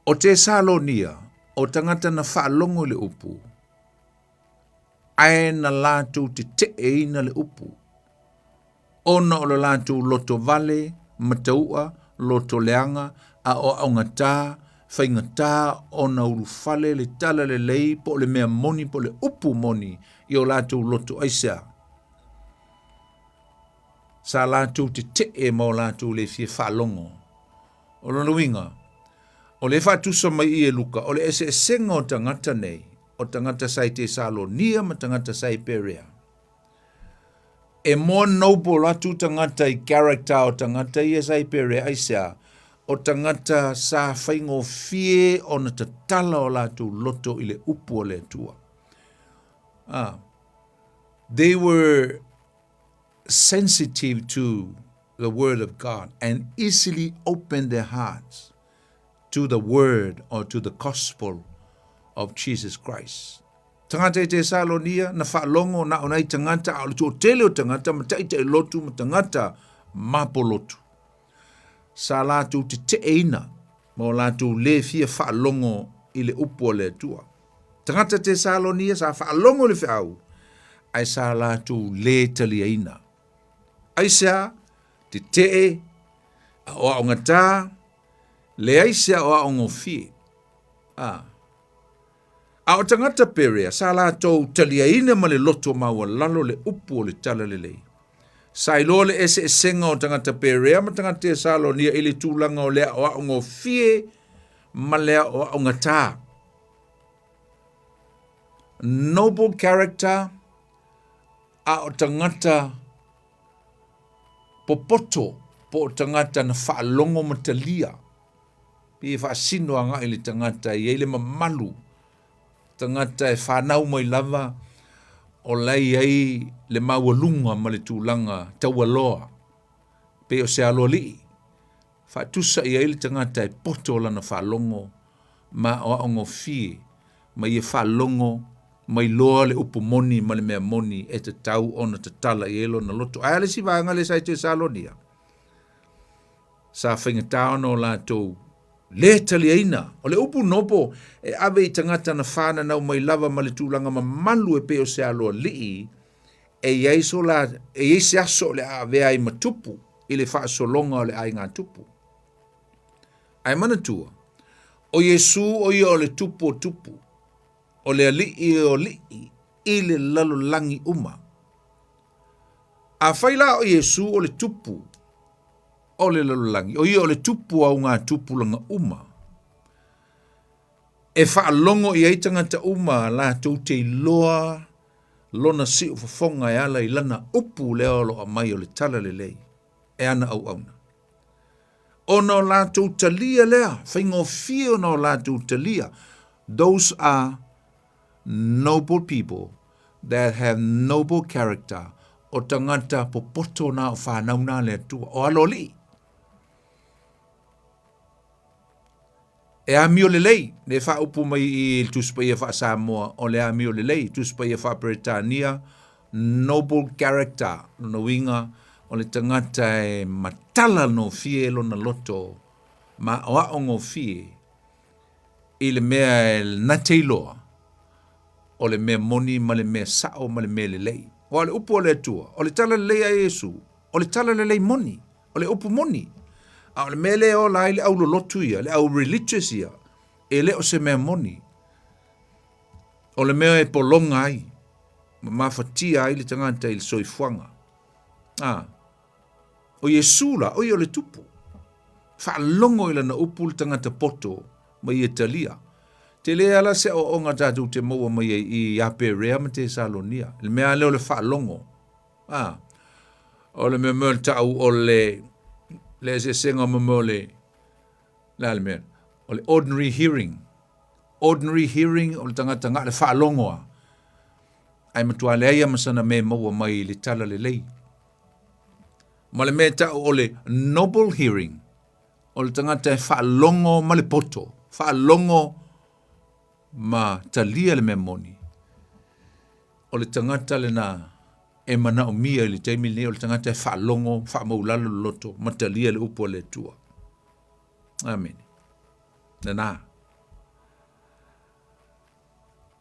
O Tesalonia, o tagata na faalogo i le upu, ae na latou teteeina le upu, ona o lo latou lotovale, mataua, lotoleaga, aoaogata, faigata ona ulufale le talalelei po o le mea moni po o le upu moni i o latou loto. Aisea? Sa latou tetee ma o latou le fia faalogo. O lona uiga, o lea e faatusa mai i e Luka, o le eseesega o tagata nei, o tagata sa i Tesalonia ma tagata sa i Perea. E more noble atu tagata i character o tagata ia sa i Perea, aisea? O tagata sa faigofie ona tatala o latou loto i le upu a le Atua. Ah, they were sensitive to the word of God and easily opened their hearts to the word or to the gospel of Jesus Christ. Tagata i Tesalonia, na faalogo na o nai tagata, a o le toatele o tagata, ma ta'ita'i lotu ma tagata mapolotu. Sa latou teteeina ma o latou lē fia faalogo i le upu a le Atua. Tagata Tesalonia sa faalogo i le feau, ae sa latou lē taliaina. Aisea? Tetee, aoaogatā, leai se aoaogofie. A. A o tagata Perea, sa latou taliaina ma le loto maualalo le upu o le talalelei. Sa iloa le eseesega o tagata Perea ma tagata Tesalonia i le tulaga o le aoaogofie ma le aoaogatā. Noble character, a o tagata popoto po o tagata na faalogo ma talia. Pei e faasino agai le tagata e i ai le mamalu, tagata e fanau mai lava o la e i ai le maualuga ma le tulaga taualoa, pei o se aloalii. Faatusa i ai le tagata e poto lana faalogo ma aoaogofie ma ia faalogo ma iloa le upu moni ma le mea moni e tatau ona tatala i ai lona loto. Ae a le isi vaega lea sa i Tesalonia? Sa faigata ona o latou lē taliaina. O le upu nopo e ave i tagata na fananau mai lava ma le tulaga mamalu e pei o se aloalii, e i ai so la, e i ai se aso o le a avea ai ma tupu i le faasologa o le aiga tupu. Ae manatua, o Iesu o ia o le tupu o tupu, o le alii o alii i le lalolagi uma. Afai la o Iesu o le tupu o le lalolagi, o ia o le tupu o augatupulaga uma, e faalogo i ai tagata uma latou te iloa lona siufofoga e ala i lana upu lea o lo o aumai o le talalelei e ana auauna. Ona o latou talia lea, faigofie ona o latou talia. Those are noble people that have noble character. O tagata popoto na o whanau na le Atua. O alo alii. E amio lelei, le faaupu mai i le Tusi Paia faa-Samoa, o le amio lelei, Tusi Paia faa-Peretania, noble character, lona uiga, o le tagata e matala gofie lona loto, ma aoao gofie i le mea e na te iloa, o le mea moni ma le mea sao ma le mea lelei. Aua o le upu a le Atua, o le tala lelei a Iesu, o le tala lelei moni, o le upu moni. A o le mea lea e ola ai le au lolotu ia, le au religious ia, e le o se mea moni. O le mea e pologa ai, ma mafatia ai le tagata i le soifuaga. A, o Iesu la, o ia o le tupu. Faalogo i lana upu le tagata poto ma ia talia. Tele lava la se aoaoga tatou te maua mai ai i ia Perea ma Tesalonia. Le mea lava lea o le faalogo. A, o le mea mea o le ta'u o le le eseesega o mea o le le a le mea o le ordinary hearing. Ordinary hearing o le tagata na o le faalogo lava. Ae matua leai lava ma sana mea e maua mai i le tala lelei. Ma le mea e ta'u o le noble hearing, o le tagata e faalogo ma le poto, faalogo ma talia le mea moni. O le tagata lena e manaomia i le taimi lenei, o le tagata e faalogo, faamaulalo le loto ma talia le upu a le Atua. Amene. Lena.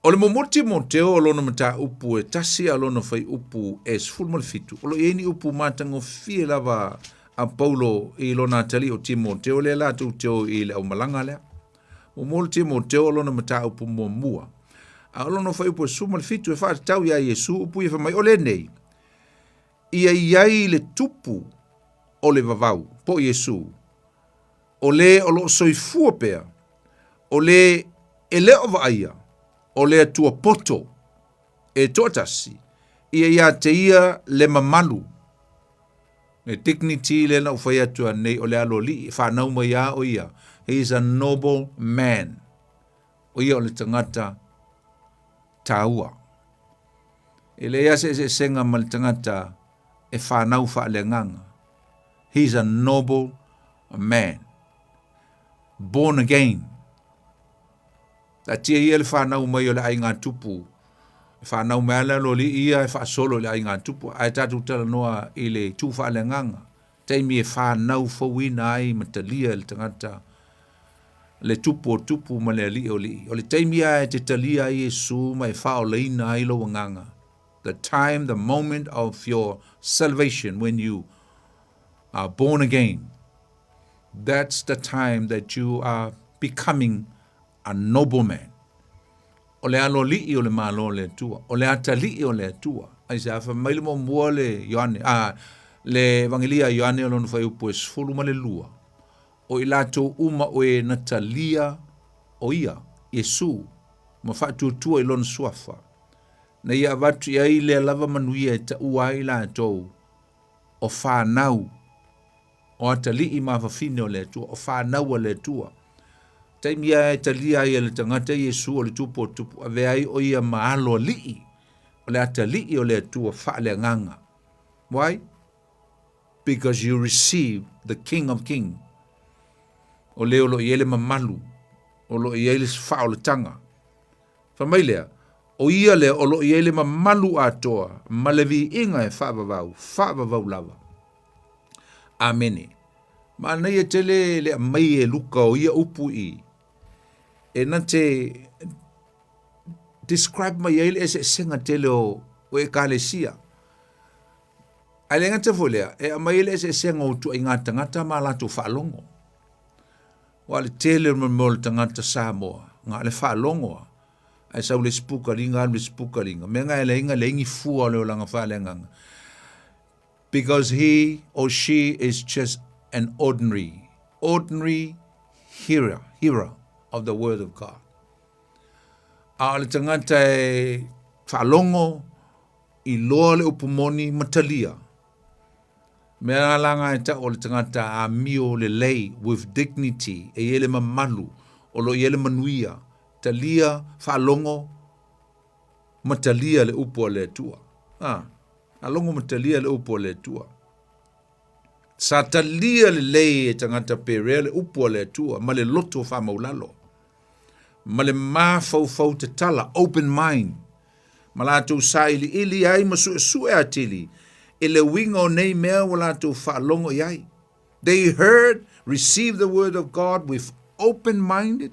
O le muamua Timoteo o lona mataupu e tasi a lona fuaiupu e 17, o lo o i ai ni upu matagofie lava a Paulo i lona atalii o Timoteo lea latou te o i le aumalaga lea. Muamua le Timoteo o lona mataupu muamua, a o lona fuaiupu e 17 e faatatau iā Iesu upu ia fai mai, o lenei, ia i ai le tupu o le vavau, po o Iesu, o le o lo o soifua pea, o le e le o vaaia, o le Atua poto e toatasi, ia iā te ia le mamalu, le dignity lea na ou fai atu nei o le aloalii, e whanau mai a o ia. He is a noble man. O ia o le tagata taua. E leai lava se eseesega ma le tagata e whanau faaleagaga. He is a noble man. Born again. Taatia ia le whanau mai o le aiga tupu. E whanau mai ala aloalii ia e faasolo i le aiga tupu. Ae tatou talanoa i le itu faaleagaga. Taimi e whanau fouina ai ma talia e le tagata le tupu o tupu ma le alii o alii. O le taimi lava e te talia ai Iesu ma e faaolaina ai lou agaga. The time, the moment of your salvation when you are born again. That's the time that you are becoming a nobleman. O le aloalii o le Malo o le Atua, o le atalii o le Atua. Aisea, fai mai le muamua le Ioane, a, le Evangelia a Ioane o lona fuaiupu e 12, o i latou uma o e na talia o ia, Iesu, ma faatuatua i lona suafa, na ia avatu i ai lea lava manuia e taua ai latou o fanau o atalii ma afafine o le Atua, o fanau a le Atua. Taimi lava e talia ai e le tagata Iesu o le tupu o tupu, avea ai o ia ma aloalii o le atalii o le Atua faaleagaga. Why? Because you receive the King of King. O le o lo o i ai le mamalu, o lo o i ai le faaolataga. Fai mai lea, o ia lea o lo o i ai le mamalu atoa ma le viiga e faavavau, faavavau lava. Amene. Manaia tele le aumai e Luka o ia upu i e na te describe mai ai le eseesega tele o Ekalesia. Ae le gata foi lea, e aumai ai le eseesega o ituaiga tagata ma latou faalogo. Aua o le tele o le mea o le tagata Samoa, na o le faalogo lava, ae sau le isi pukaliga alu le isi pukaliga. Mea na e leai na leai ni fua o le olaga faaleagaga. Because he or she is just an ordinary, ordinary hearer, hearer of the word of God. A o le tagata e faalogo, iloa le upu moni ma talia. Mea la nga e tau o le tagata amio lelei with dignity, e i ai le mamalu, o lo o i ai le manuia, talia, faalogo ma talia le upu a le Atua. A, faalogo ma talia le upu a le Atua. Sa talia lelei e tagata Perea le upu a le Atua ma le loto faamaulalo, ma le mafaufau tatala, open mind, ma latou sailiili ai ma suesue atili i le uiga o nei mea ua latou faalogo i ai. They heard, received the word of God with open-minded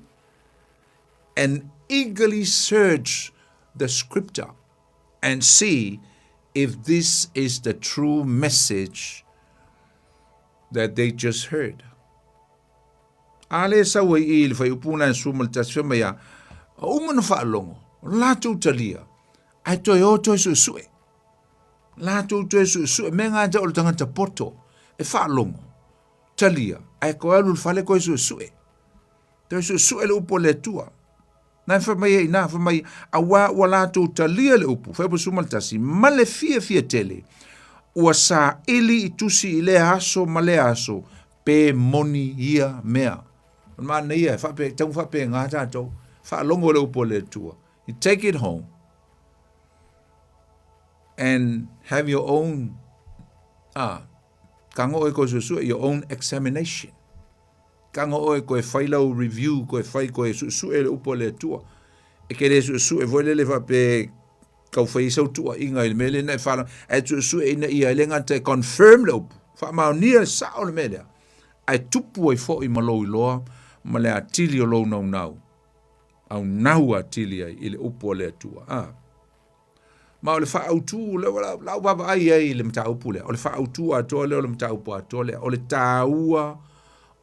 and eagerly search the scripture and see if this is the true message that they just heard. A le sau ai i le fuaiupu na e 11 fai mai a, uma na faalogo, latou talia, ae toe o toe suesue. Latou toe suesue, mea ngā te o le tangata poto, e faalogo, talia, ae koe alu le fale koe suesue. Toe suesue le upu a le Atua. Na e fai mai ai inā, fai mai, auā ua latou talia le upu, fuaiupu 11, ma le fiafia tele, ua saili i tusi i lea aso ma lea aso, pe moni ia mea. O le manaia, e faapea, tau faapena tatou, faalogo le upu a le Atua. You take it home and have your own, ah, tago oe koe suesue, your own examination. Tago oe koe fai lau review, koe fai koe suesue le upu a le Atua. E ke le suesue foi lele faapea tau fai ai sau tuuaiga i le mea lea na e faalogo, ae suesue ina ia e le gata e confirm le upu, faamaonia le sao o le mea lea, ae tupu ai foi ma lou iloa ma le atili o lou naunau, aunau atili ai i le upu a le Atua. Ah. Ma o le faaautu, lau vaavaai ai i le mataupu lea, o le faaautu atoa lea o le mataupu atoa lea, o le taua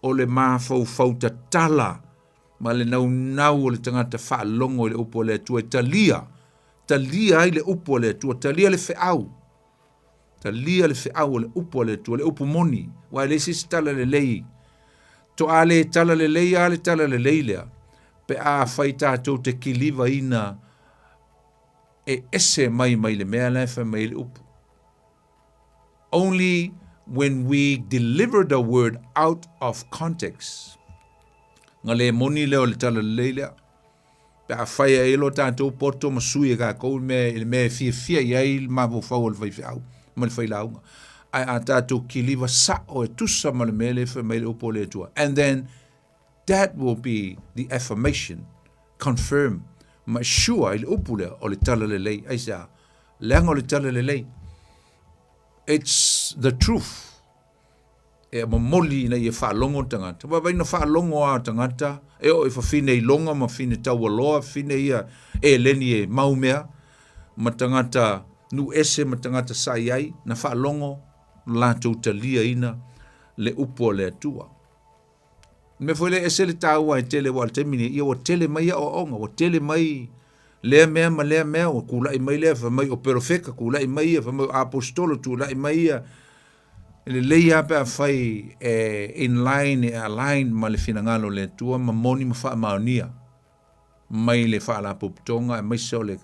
o le mafaufau tatala ma le naunau o le tagata faalogo i le upu a le Atua e talia, talia ai le upu a le Atua, talia le feau, talia le feau o le upu a le Atua, le upu moni, aua e leai se isi tala lelei. Toa le tala lelei a le tala lelei lea, pe afai tatou te kilivaina e ese mai mai le mea la e fai mai ai le upu. Only when we deliver the word out of context, nga le moni lea o le tala lelei lea. Pe afai e ai lo tatou poto ma sui e kakou i le mea e fiafia i ai le mafaufau o le faifeau ma le failauga. Ae a tatou kiliva sao e tusa ma le mea lea e fai mai le upu o le Atua. And then That will be the affirmation, confirm, ma sure ai le upu lea o le talalelei. Aisea? Leaga o le talalelei. It's the truth. E momoli ina ia faalogo le tagata. Vaavaai na faalogo lava tagata, e oo i fafine iloga ma fafine taualoa, fafine ia eleni e mau mea, ma tagata nuu ese ma tagata sa i ai, na faalogo latou taliaina le upu a le Atua. Le mea foi lea e ese le taua e tele aua o le taimi nei, ia ua tele mai aoaoga, ua tele mai lea mea ma lea mea, ua tulai mai lea fai mai o perofeta, tulai mai ia fai mai o aposetolo, tulai mai ia. E lelei lava pe afai e in line, e align ma le finagalo o le Atua ma moni ma faamaonia mai le faalapotopotoga aemaise o le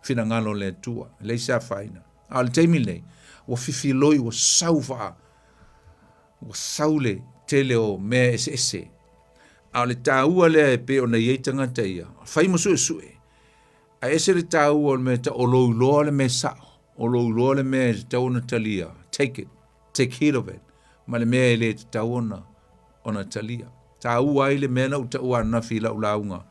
finagalo o le Atua. E leai se afaina. A o le taimi lenei, ua fifiloi, ua sau faa Ua sau le tele o mea eseese. A o le taua lea e pei ona i ai tagata ia, fai ma suesue, ae ese le taua o le mea tau o lou iloa le mea sao, o lou iloa le mea e tatau ona talia, take it, take heed of it, ma le mea e le tatau ona, ona talia. Taua ai le mea na ou taua ananafi i lau lauga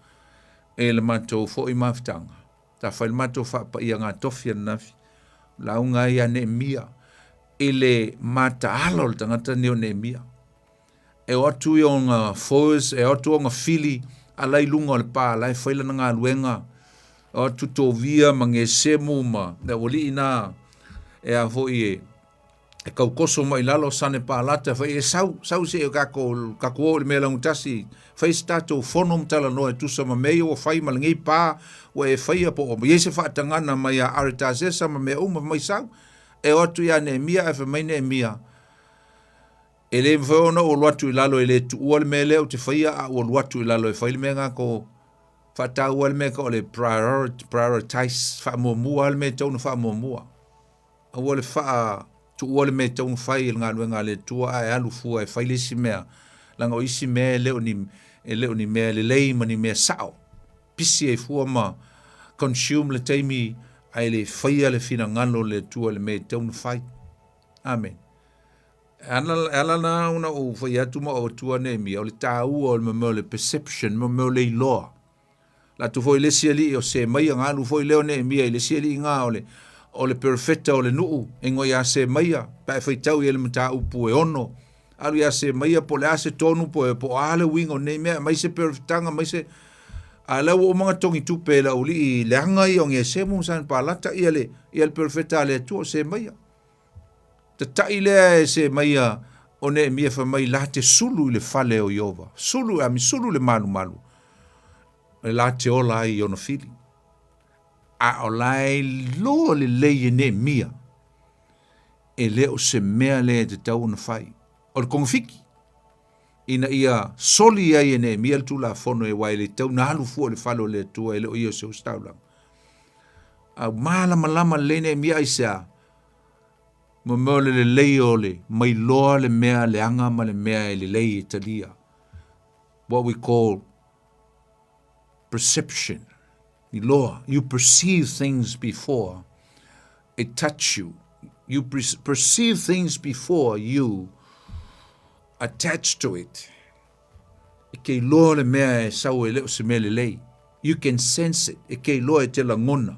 e le matou foi mafutaga. Sa fai le matou faapaiaga tofi ananafi, lauga ai ia Neemia i le mataala o le tagata lenei o Neemia. E o atu i ona foes, e o atu ona fili ala i luga o le pa la e fai lana galuega, e o atu Tovia ma Gesemu ma le aualii na e a foi e e kaukoso mai lalo Sanepalata fai e sau, sau se i kakou, kakou o i le mea laugatasi, fai se tatou fono ma talanoa e tusa ma mea ia ua fai ma lenei pa ua e faia po o i ai se faatagana mai ia Aretasesa ma mea uma, fai mai sau. E o atu ia Neemia ae fai mai Neemia, E le mafai ona ou alu atu i lalo e le tuua le mea lea ou te faia a ua alu atu i lalo e fai le mea lena ko faataua le mea ka o le prioritize, faamuamua le mea e tatau ona faamuamua. Aua le faa Tuua le mea e tatau ona fai i le galuega a le Atua ae alu fua e fai le isi mea, leaga o isi mea e le o ni, e le o ni mea lelei ma ni mea sao. Pisi ai fua ma consume le taimi ae le faia le finagalo o le Atua i le mea e tatau ona fai. Amene. E ala la ona ou fai atu ma ou atua Neemia, o le taua o le mea o le perception, mea o le iloa. Latou foi le isi alii o Semaia, na alu foi lea o Neemia i le isi alii na o le o le perofeta o le nuu, e igoa ia Semaia, pe a e faitau i ai le mataupu e ono. Alu ia Semaia po o le a se tonu po o a le uiga o nei mea, aumai se perofetaga, aumai se... A o lea ua uma ona togi tupe e le aualii leaga ia o Gesemu ma Sanepalata ia le, ia le perofeta a le Atua o Semaia. Tatai lea e Semaia o Neemia fai mai la te sulu i le fale o Iova. Sulu, ami sulu le malumalu. E la te ola ai i ona fili. A o la e iloa lelei e Neemia e le o se mea lea e tatau ona fai. O le kogafiki ina ia soli ai e Neemia le Tulafono e aua e le tatau ona alu fua i le fale o le Atua e le o ia o se ositaulaga. A malamalama lelei Neemia aisea? Ma mea o le lelei o le mailoa le mea leaga ma le mea e lelei e talia. What we call perception. Iloa, you perceive things before it touch you. You perceive things before you attach to it. E ke iloa le mea e sau e le o se mea lelei. You can sense it. E ke iloa e te lagona.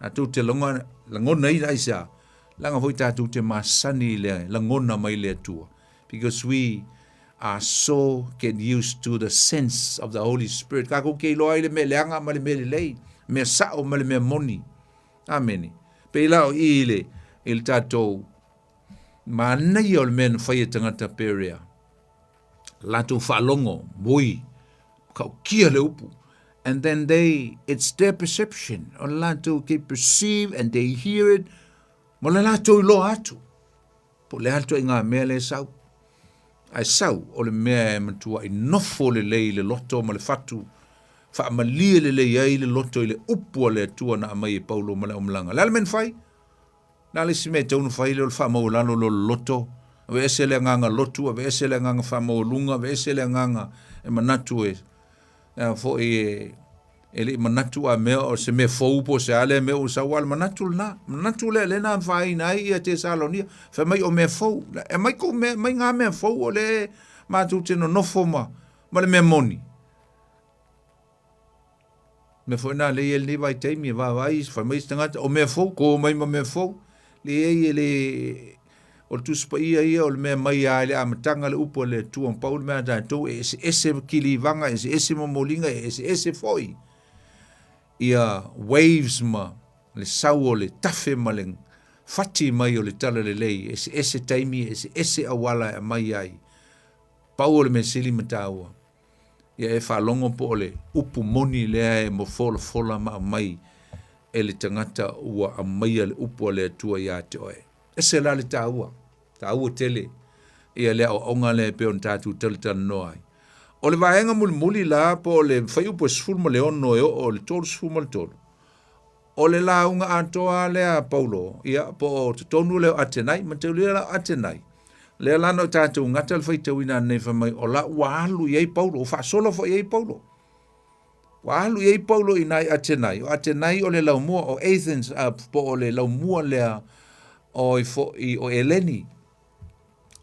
Tatou te lagona, lagona ina aisea. Leaga foi tatou te masani i le lagona mai le Atua. Because we are so get used to the sense of the Holy Spirit. Tatou ke iloa ai le mea leaga ma le mea lelei, mea sao ma le mea moni. Amene. Pei la o i i le, i le tatou manaia o le mea na fai e tagata Perea. Latou faalogo, ui, matautia le upu. And then they, it's their perception. O le latou ke perceive and they hear it. Ma le latou iloa atu. Po o le a le ituaiga mea lea e sau. Ae sau o le mea e matuai nofo lelei i le loto ma le fatu, faamalie lelei ai le loto i le upu a le Atua na aumai e Paulo ma le aumalaga. O le a le mea na fai? O le a le isi mea e tatau ona fai lea o le faamaualalo loa o le loto, aveese le agaga lotu, aveese le agaga faamaualuga, aveese le agaga e manatu e, a foi e, e le i manatu a mea o se mea fou po o se a lea mea ua sau, a o le manatu lena. Manatu lea lea na afaina ai ia Tesalonia, fai mai o mea fou. E aumai kou mea, aumai ngā mea fou o lea matou te nonofo ma, ma le mea moni. Mea foi na lea i ai lenei vaitaimi e vaavaai fai mai isi tagata o mea fou, ko mai ma mea fou. Leai e le o le Tusi Paia ia o le mea mai lava i le amataga le upu a le Atua ma pau le mea a tatou e eseese kilivaga, e eseese momoliga, e eseese foi ia waves ma le sau o le tafe ma le fati mai o le talalelei, e eseese taimi, e eseese auala e aumai ai. Pau o le mea sili ma taua, Ia e faalogo po o le upu moni lea e folafola ma aumai e le tagata ua aumaia le upu a le Atua ia te oe. Ese la le taua, taua tele ia le aoaoga lea e pei ona tatou talatalanoa ai. O le vaega mulimuli la po o le fuaiupu e 16 e oo i le 33, O le lauga atoa lea a Paulo, ia, po o totonu lea o Atenai, mataulia la o Atenai, lea la na o tatou gata le faitauina ananei fai mai, o la ua alu i ai Paulo, ua faasolo foi i ai Paulo. Ua alu i ai Paulo i nai Atenai, o Atenai o le laumua, o Athens, uh, po o le laumua lea o i foi o Eleni.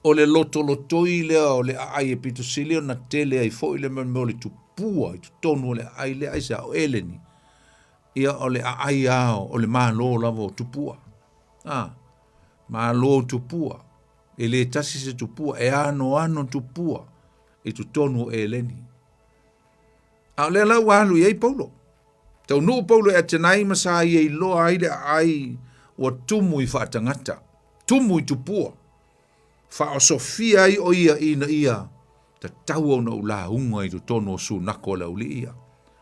O le lotolotoi lea o le aai e pito sili ona tele ai foi le mea o le tupua i totonu o le aai lea, aisea, o Eleni. Ia o le aai ao o le Malo lava o tupua. A, Malo o tupua. E le tasi se tupua, e anoano tupua i totonu o Eleni. A o lea la ua alu i ai Paulo. Taunuu Paulo i Atenai ma sa ia iloa ai le aai ua tumu i faatagata, tumu i tupua. Faaosofia ai o ia ina ia tatau ona ou lauga i totonu o sunako a le aualii ia.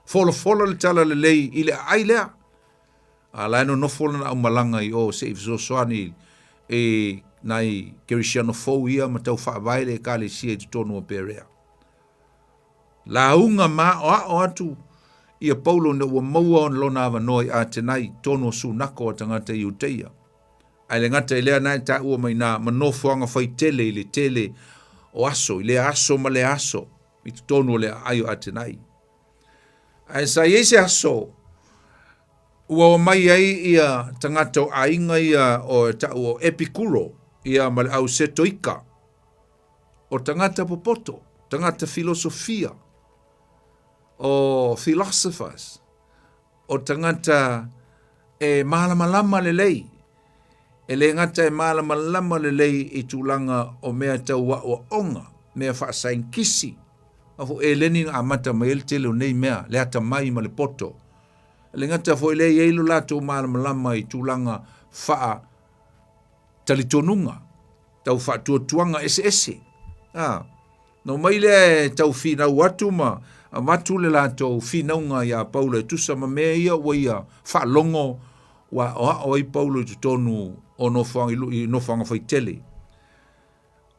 Folafola le talalelei i le aai lea. A la e nonofo lana aumalaga i o se i fesoasoani i nai kerisiano fou ia ma tau faavae le ekalesia i totonu o Perea. Lauga ma aoao atu ia Paulo ina ua maua lona avanoa i Atenai i totonu o sunako a tagata Iuteia. Ae le gata i lea na e taua mai ina ma nofoaga faitele i le tele o aso, i lea aso ma lea aso i totonu o le aai o Atenai. Ae sa i ai se aso ua omai ai ia tagata o aiga ia o e tau o Epikuro ia ma le au Setoika, o tagata popoto, tagata filosofia, o philosophers, o tagata e malamalama lelei, e le gata e malamalama lelei i tulaga o mea tau aoaoga, mea faasaienitisi, a foi Eleni na amata mai ai le tele o nei mea, le atamai ma le poto. E le gata foi lea e i ai lo latou malamalama i tulaga faa talitonuga, tau faatuatuaga eseese. A, na omai lea e tau finau atu ma avatu le latou finauga iā Paulo e tusa ma mea ia ua ia faalogo ua aoao ai Paulo i totonu o nofoaga i nofoaga faitele.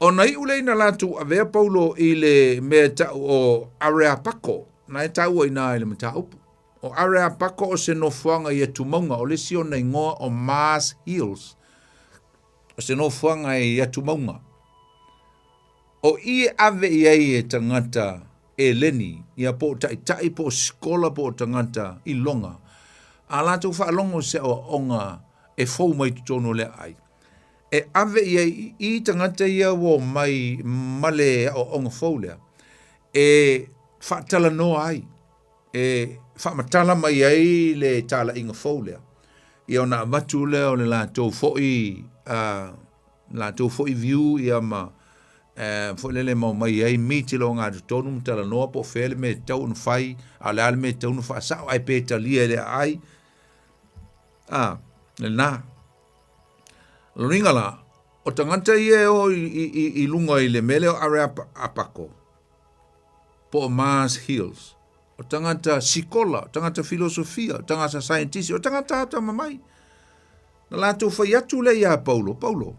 Ona iu lea ina latou avea Paulo i le mea e tau o Areapako, na e taua i ina i le mataupu. O Areapako o se nofoaga i atumauga, o le isi ona igoa o Mars Hills, o se nofoaga i atumauga. O i e ave i ai e tagata Eleni, ia po o taitai, po o sikola, po o tagata iloga, a latou faalogo i se aoaoga e fou mai totonu o le aai, e ave i ai i tagata ia ua omai ma le aoaoga fou lea, e faatalanoa ai, e faamatala mai ai le talaiga fou lea, ia ona avatu lea o le latou foi latou foi view ia ma foi lele ma omai ai meet i le ogatotonu ma talanoa po o fea le mea e tatau ona fai, a o le a le mea e tatau ona faasao, ae pe talia e le aai. A, lena. O lona uiga la, o tagata ia e o i luga i le mea lea o Areapako, po o Mars Hills, o tagata sikola, o tagata filosofia, o tagata saienitisi, o tagata atamamai. Na latou fai atu lea iā Paulo, Paulo,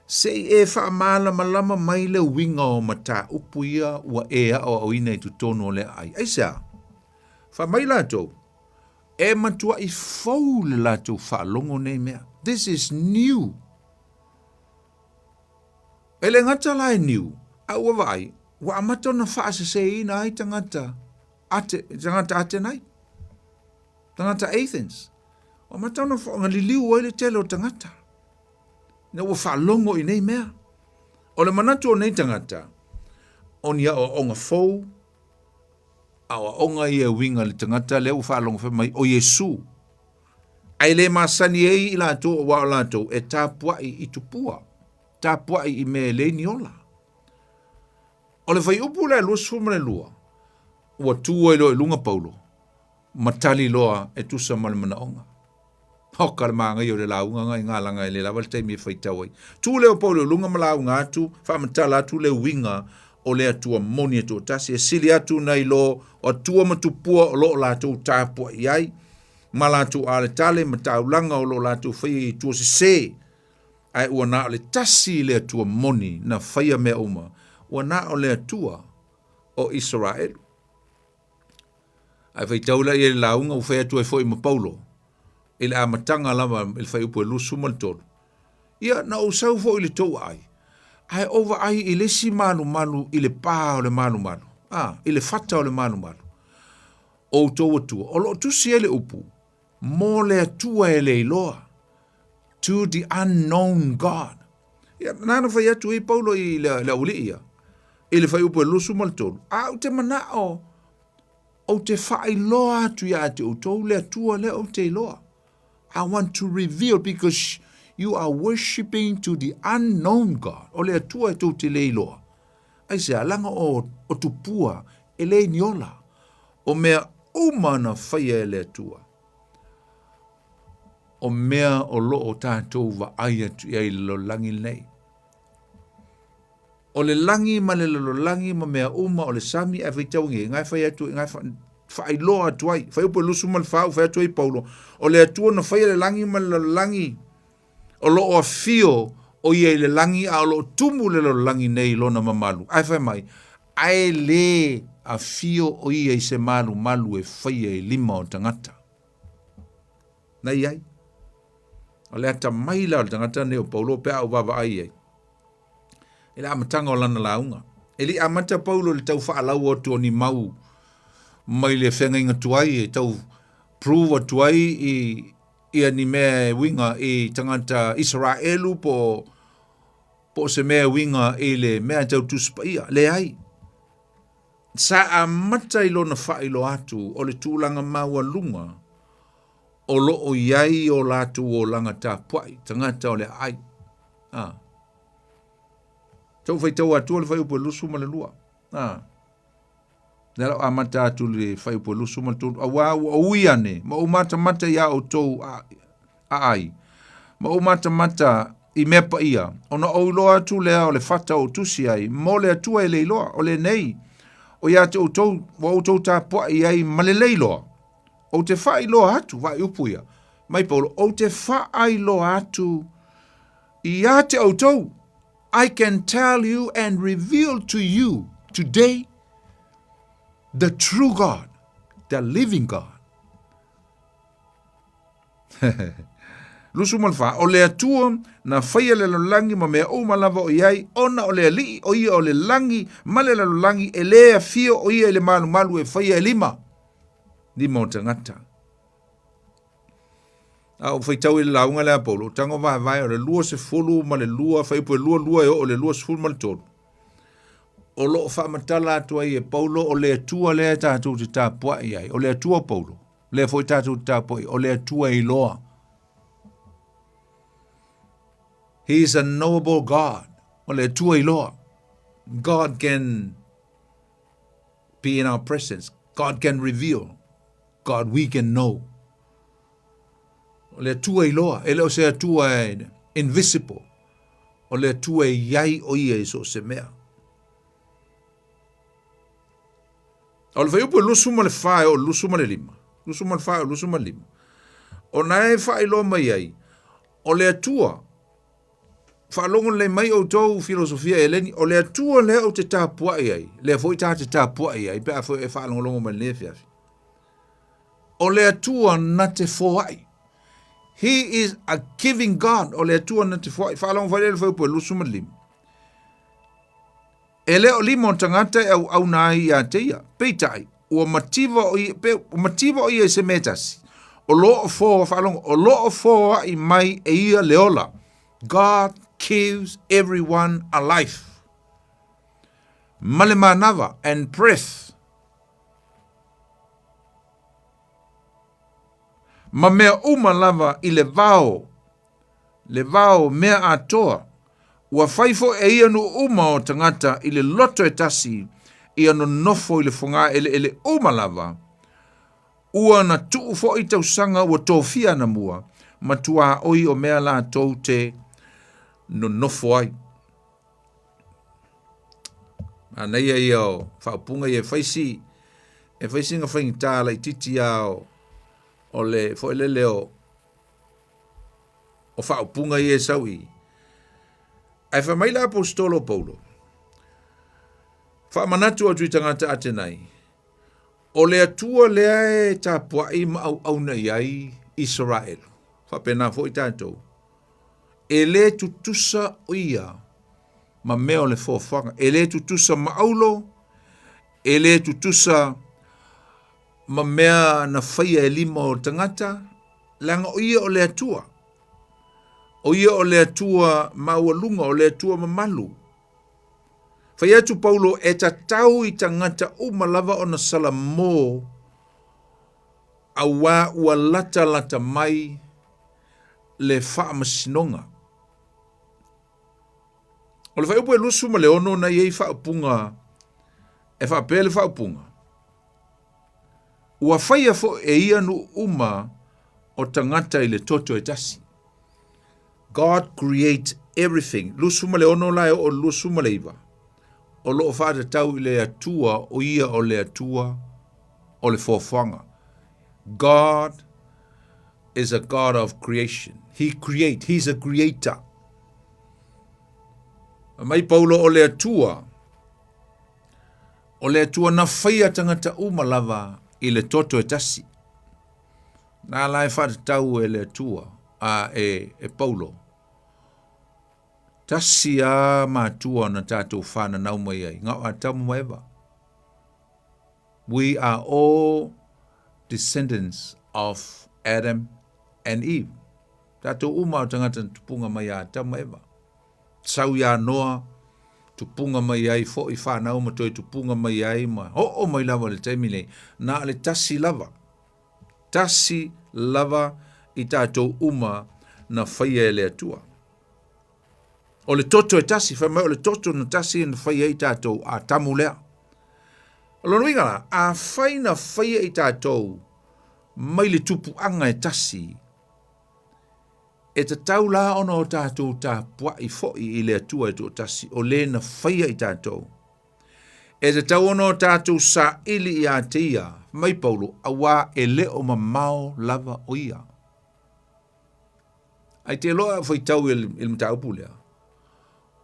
se i e faamalamalama mai le uiga o mataupu ia ua e aoaoina i totonu o le aai. Aisea? Fai mai latou, e matuai fou le latou faalogo nei mea. This is new. E le gata la e new, a ua vaai, ua amata ona faaseseina ai tagata ate, tagata Atenai, tagata Athens. Ua amata ona liliu ai le tele o tagata, ina ua faalogo i nei mea. O le manatu o nei tagata, o ni aoaoga fou, aoaoga ia e uiga i le tagata lea ua faalogo fai mai o Iesu. Ae le masani ai i latou aua o latou e tapuai i tupua, tapuai i mea e leai ni ola. O le fuaiupu lea 22, ua tu ai loa i luga Paulo, ma tali loa e tusa ma le manaoga. Oka le manaia o le lauga na i galaga e le lava le taimi e faitau ai. Tu lea o Paulo i luga ma lauga atu, faamatala atu le uiga o le Atua moni e toatasi, e sili atu nai lo o atua ma tupua o lo o latou tapuai ai, ma latou aletale ma taulaga o lo o latou faia i atua sese, ae ua na o le tasi le Atua moni na faia mea uma, ua na o le Atua o Isaraelu. Ae faitau la i le lauga ua fai atu ai foi ma Paulo i le amataga lava i le fuaiupu e 23. Ia, na ou sau foi i le tou aai, ae ou vaai i le isi malumalu i le pa o le malumalu, a, i le fata o le malumalu, o outou atua, o lo o tusi ai le upu, mo le Atua e le iloa, to the unknown God. Ia, na na fai atu ai Paulo i le, le aualii ia, i le fuaiupu e 23, a ou te manao, ou te faailoa atu ia te outou le Atua lea ou te iloa. I want to reveal because you are worshiping to the unknown God. O le Atua e tou te le iloa. Aisea, leaga o, o tupua e leai ni ola. O mea uma na faia e le Atua. O mea o lo o tatou vaai atu i ai i le lalolagi lenei. O le lagi ma le lalolagi ma mea uma o le sami ae faitau nge ngai fai atu ngai faailoa atu ai fuaiupu e 24 ua fai atu ai Paulo o le Atua na faia le lagi ma le lalolagi o lo o afio o ia i le lagi a o lo o tumu le lalolagi nei i lona mamalu ae fai mai ae le afio o ia i se malumalu e faia i lima o tagata. Na i ai. O le atamai la o le tagata lenei o Paulo pe a ou vaavaai i ai i le amataga o lana lauga. E le i amata Paulo i le tau faalau atu o ni mau mai le feagaiga tuai e tau prove atu ai i ia ni mea e uiga i tagata Isaraelu po po o se mea e uiga i le mea tau Tusi Paia. Leai. Sa amata i lona faailoa atu o le tulaga maualuga o lo o i ai o latou olaga tapuai, tagata o le aai. A. Tau faitau atu le fuaiupu e 22. A. Lea la o amata atu le fuaiupu e 23. Auā ua ou ui ane, ma ou matamata iā outou aai, ma ou matamata i mea paia, ona ou iloa atu lea o le fata o tusi ai, mo le Atua e le iloa, o lenei, o ia te outou, ua outou tapuai ai ma le le iloa. Ou te faailoa atu, vaai upu ia, mai Paulo, ou te faailoa atu ia te outou. I can tell you and reveal to you today the true God, the living God. 24, o le Atua na faia le lalolagi ma mea uma lava o i ai, ona o le Alii, o ia o le lagi ma le lalolagi, e lē afio o ia i le malumalu e faia e lima, lima o tagata. A ou faitau i le lauga lea a Paulo, o tago vaevae o le 22 fuaiupu e 22 e oo i le 23, o lo o faamatala atu ai e Paulo o le Atua lea tatou te tapuai ai, o le Atua o Paulo, lea foi tatou te tapuai, o le Atua e iloa. He is a knowable God. O le Atua iloa. God can be in our presence. God can reveal. God we can know. O le Atua iloa, e le o se Atua e invisible. O le Atua e iai o ia i so o se mea. O le fuaiupu e 24 e oo i le 25, 24 e oo i le 25, ona e faailoa mai ai, o le Atua, faalogo lelei mai outou filosofia Eleni, o le Atua lea ou te tapuai ai, lea foi ta te tapuai ai, pe a foi e faalogologo mai lenei afiafi. O le Atua na te foai. He is a giving God. O le Atua na te foai. Faalogo foi lea le fuaiupu e 25. E le o lima o tagata e auauna ai iā te ia. Peitai, ua mativa o ia, pe, ua mativa o ia i se mea e tasi. O lo o foa, faalogo, o lo o foaʻi mai e ia le ola. God gives everyone a life. Ma le manava, and breath. Ma mea uma lava i le vao le vao mea atoa, ua fai foi e ia nuu uma o tagata i le loto e tasi, ia nonofo i le fogaeleele uma lava, ua na tuu foi tausaga ua tofia anamua, ma tuaoi o mea latou te nonofo ai. Manaia ia o faaupuga ia e fai si e fai sina faigata laitiiti lava o, o le foi lele o o faaupuga ia e sau i. Ae fai mai le aposetolo o Paulo, faamanatu atu i tagata Atenai, o le Atua lea e tapuai ma auauna i ai Isaraelu, faapena foi tatou, e lē tutusa o ia ma mea o le foafoaga, e lē tutusa ma aulo, e lē tutusa ma mea na faia e lima o tagata, leaga o ia o le Atua. O ia o le Atua maualuga, o le Atua mamalu. Fai atu Paulo e tatau i tagata uma lava ona salamō auā ua latalata mai le faamasinoga. O le fuaiupu e 26 na i ai faaupuga e faapea le faaupuga, Ua faia foi e ia nuu uma o tagata i le toto e tasi. God create everything. 26 la e oo i le 29, o lo o faatatau i le Atua, o ia o le Atua o le foafoaga. God is a God of creation. He create, he's a creator. Mai Paulo o le Atua, O le Atua na faia tagata uma lava i le toto e tasi. Na la e faatatau e le Atua. a e, e Paulo, tasi a matua na tātou whananau mai ai, ngā o Atamu ma Eva. We are all descendants of Adam and Eve. Tātou uma o tangata na tupunga mai a Atamu ma Eva. Sau iā Noa, tupunga mai ai foʻi whanau ma toe tupunga mai ai ma oo mai lava i le taimi nei, na o le tasi lava, tasi lava i tātou uma na faia e le Atua. O le toto e tasi, fai mai o le toto na tasi na faia ai tātou Atamu lea. O lona uiga la, afai na faia i tātou mai le tupuaga e tasi, E tatau la ona o tātou tapuaʻi foʻi i le Atua e toʻatasi o lē na faia i tātou. E tatau ona o tātou saʻili iā te ia, mai Paulo, auā e le o mamao lava o ia. Ai te loa faitau i le mataupu lea,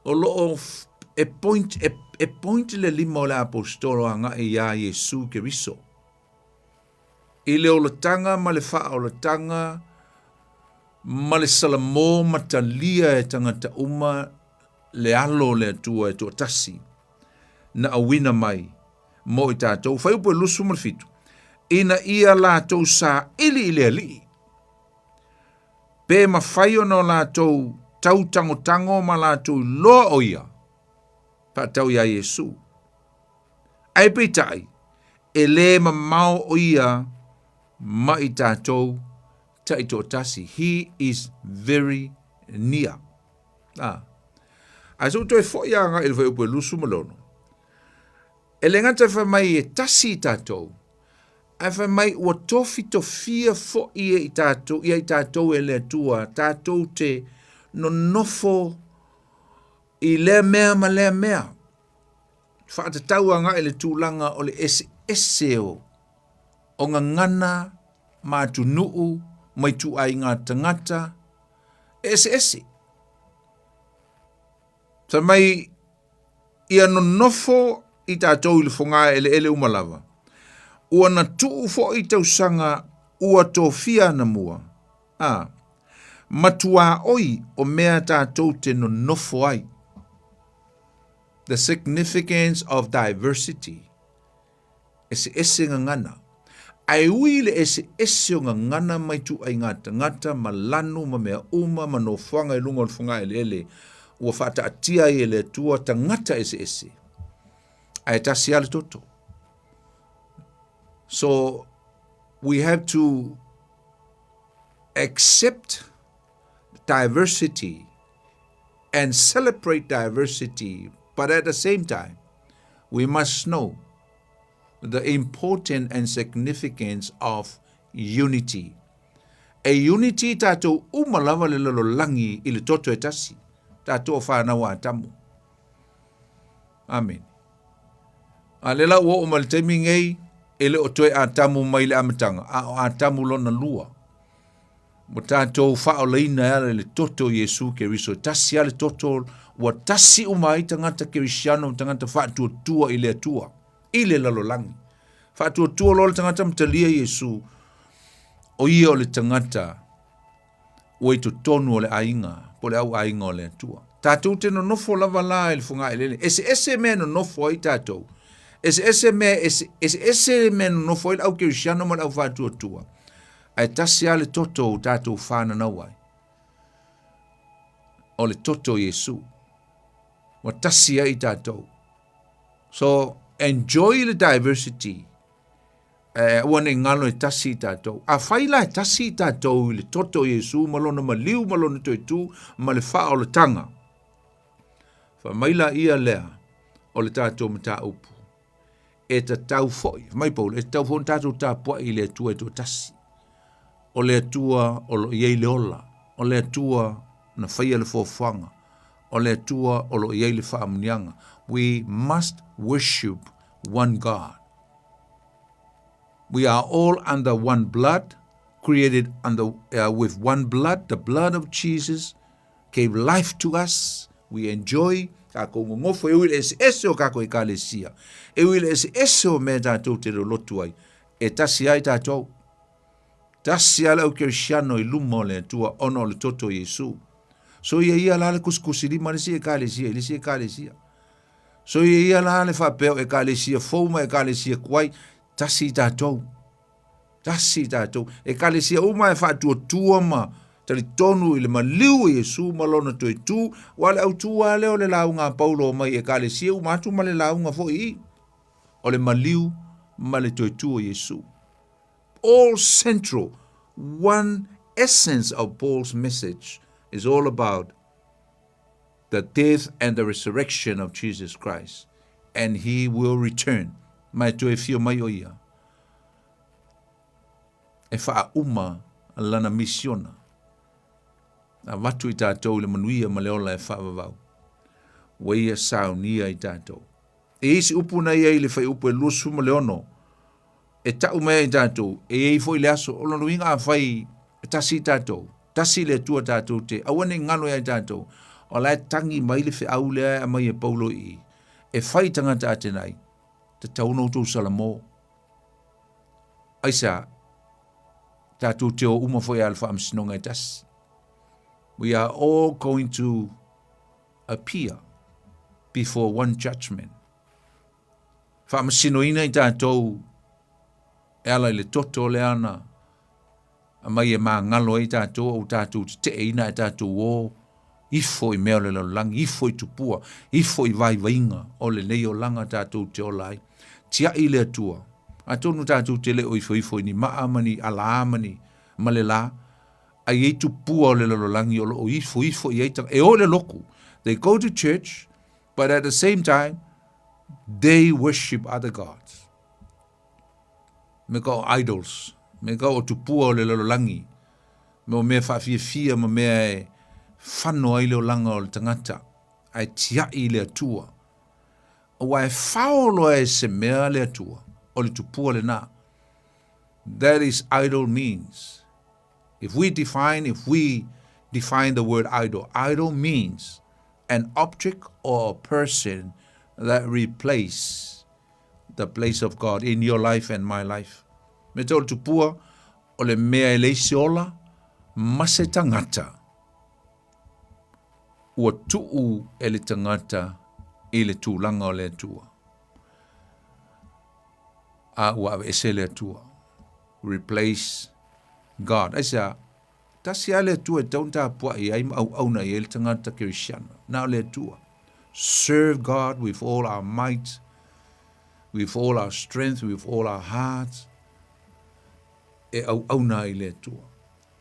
o lo o e point, e, e point le lima o le aposetolo agaʻi iā Iesu Keriso. I le olataga ma le faaolataga ma le salamo ma talia e tagata uma le alo o le Atua e toatasi na auina mai mo i tatou. Fuaiupu e 27, ina ia latou saili i le Alii, pe mafai ona o latou tautangotango ma latou iloa o ia, faatau iā Iesu. Ae peitai, e lē mamao o ia ma i tatou taitoatasi. He is very near. Ah. Ae se i ou toe foʻi agai i le fuaiupu e 26, e le gata e fai mai e tasi i tatou, ae fai mai ua tofitofia foʻi e i tatou, ia i tatou e le Atua, tatou te nonofo i lea mea ma lea mea. Faatatau agai i le tulaga o le eseese o o gagana ma atunuu ma ituaiga tagata e eseese. Fai mai ia nonofo i tatou i le fogaeleele uma lava, ua na tuu foi tausaga ua tofia anamua, a, ma tuaoi o mea tatou te nonofo ai. The significance of diversity. Eseese gagana. Ae ui i le eseese o gagana ma ituaiga tagata ma lanu ma mea uma ma nofoaga i luga o le fogaeleele ua faataatia ai e le Atua tagata eseese, ae tasi lava le toto. So we have to accept diversity and celebrate diversity, but at the same time, we must know the importance and significance of unity. E unity tātou uma lava le lalolagi i le toto e tasi, tātou o whanau a Atamu. Amen. A le la ua oo mai le taimi nei, e le o toe Atamu mai le amataga, a o Atamu lona lua. Ua tatou faaolaina e ala i le toto o Iesu Keriso, e tasi lava le toto ua tasi uma ai tagata kerisiano ma tagata faatuatua i le Atua, i le lalolagi. Faatuatua loa le tagata ma talia Iesu, o ia o le tagata ua i totonu o le aiga, po o le au aiga o le Atua. Tatou te nonofo lava la i le fogaeleele. Eseese mea e nonofo ai tatou. Eseese mea, eseese mea e nonofo ai le au kerisiano ma le au faatuatua. Ae tasi lava le toto ua tatou fananau ai, o le toto o Iesu. Ua tasi ai tatou. So, enjoy the diversity. E aua ne i galo e tasi i tatou. Afai la e tasi i tatou i le toto o Iesu ma lona maliu ma lona toetū ma le faaolataga, fai mai laia lea o le tatou mataupu. E tatau foi, fai mai Paulo, e tatau foi ona tatou tapuai i le Atua e toatasi. O le Atua o lo o i ai le ola, o le Atua na faia le foafoaga, o le Atua o lo o i ai le faamanuiaga. We must worship one God. We are all under one blood, created under, with one blood, the blood of Jesus gave life to us. We enjoy kākou gogofo e ui i le eseese o kākou ekalesia, e ui i le eseese o mea tatou te lolotu ai, e tasi ai tatou. Tasi lava le au kerisiano i luma o le Atua ona o le toto o Iesu. Soia ia la le kusikusilima i le isi ekalesia i le isi ekalesia. Soia ia la le faapea o ekalesia fou ma ekalesia tuai, tasi i tatou. Tasi i tatou. Ekalesia uma e faatuatua ma talitonu i le maliu o Iesu ma lona toe tu, aua o le autu lava lea o le lauga a Paulo mai ekalesia uma atu ma le lauga foi i i, o le maliu ma le toe tu o Iesu. All central, one essence of Paul's message is all about the death and the resurrection of Jesus Christ, and he will return. Ma e toe fio mai o ia e faauma lana misiona. Avatu i tatou i le manuia ma le ola e faavavau. Ua ia saunia i tatou. E isi upu na ia i le fuaiupu e 26, e tau mai ai i tatou, e i ai foi le aso, o lona uiga afai e tasi i tatou, tasi le Atua tatou te, aua ne i galo ia i tatou, o la e tagi mai le feau lea e aumai e Paulo i i, e fai i tagata Atenai, tatau ona outou salamo. Aisea? Tatou te o uma foi lava i le faamasinoga e tasi. We are all going to appear before one judgment. Faamasinoina i tatou e ala i le toto lea na aumai e magalo ai tatou au tatou teteeina ae tatou o ifo i mea o le lalolagi, ifo i tupua, ifo i vaivaiga o lenei olaga tatou te ola ai. Tiai le Atua. Atonu tatou te le o ifoifo i ni maa ma ni alā ma ni ma le lā, ae i ai tupua o le lalolagi o lo o ifoifo i ai tagata. E o i le loku. They go to church, but at the same time, they worship other gods. Me ka o idols, me ka o tupua o le lalolagi, me o mea faafiafia ma mea e fano ai le olaga o le tagata, ae tiai i le Atua. Aua e fao loa e se mea le Atua, o le tupua lena. That is idol means. If we define, if we define the word idol, idol means an object or a person that replace the place of God in your life and my life. Me te o le tupua, o le mea e leai se ola ma se tagata. Ua tuu e le tagata i le tulaga o le Atua. A ua aveese le Atua. Replace God. Aisea? Tasi lava le Atua e tatau ona tapuai ai ma auauna i ai le tagata Kerisiano. Na o le Atua. Serve God with all our might, with all our strength, with all our heart. E auauna ai i le Atua.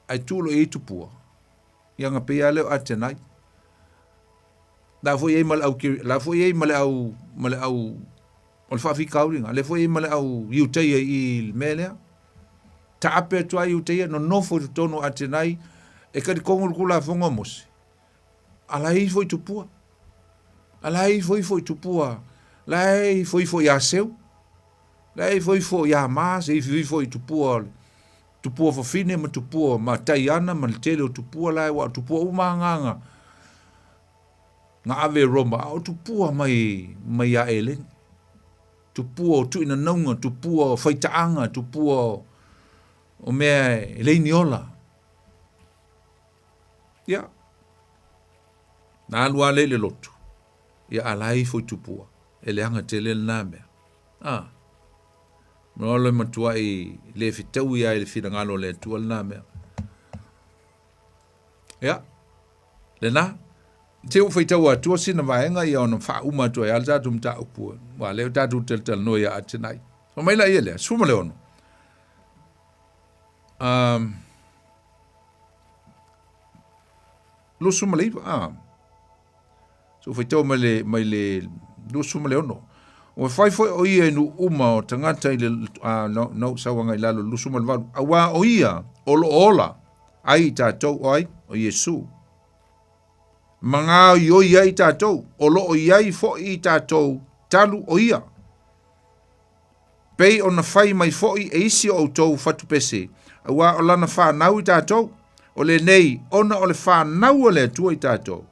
Ae tu loa i ai tupua. Ia aga pei lava lea o Atenai. La foi i ai ma le au, la foi i ai ma le au, ma le au, o le faafitauli lena, lea foi e i ai ma le au Iutaia i le mea lea. Taape atu ai Iutaia, nonofo i totonu o Atenai, e talitonu le Tulafono a Mose, a la e ifo i tupua. A la e ifo ifo i tupua, la e ifo ifo ia Seu, la e ifo ifo ia Mars, e ifo ifo i tupua, tupua fafine ma tupua ma Taiana ma le tele o tupua la e, aua o tupua uma lava na, na ave e Roma, a o tupua mai, mai ia Eleni. Tupua o tuinanauga, tupua o faitaaga, tupua o mea e leai ni ola. Ia, na alu lava lea i le lotu, ia a la e ifo i tupua, e leaga tele lena mea. A, Malo e matuai le fetaui lava i le finagalo o le Atua lena mea. Ia, lena. Te ua faitau atua sina vaega ia ona faauma atu ai lava le tatou mataupu, aua lea ua tatou talatalanoa ia Atenai. Fai mai laia lea, 16. Um, 29, ah. So faitau mai le, mai le 26. Ua fai foi o ia i nuu uma o tagata i le, ah, no, no, sauaga i lalo, 28. Auā o ia o lo o ola ai i tatou, o ai? O Iesu. Ma gaoioi ai i tatou, o lo o i ai foi i tatou talu o ia. Pei ona fai mai foi e isi o outou fatupese, auā o lana fanau i tatou, o lenei ona o le fanau a le Atua i tatou.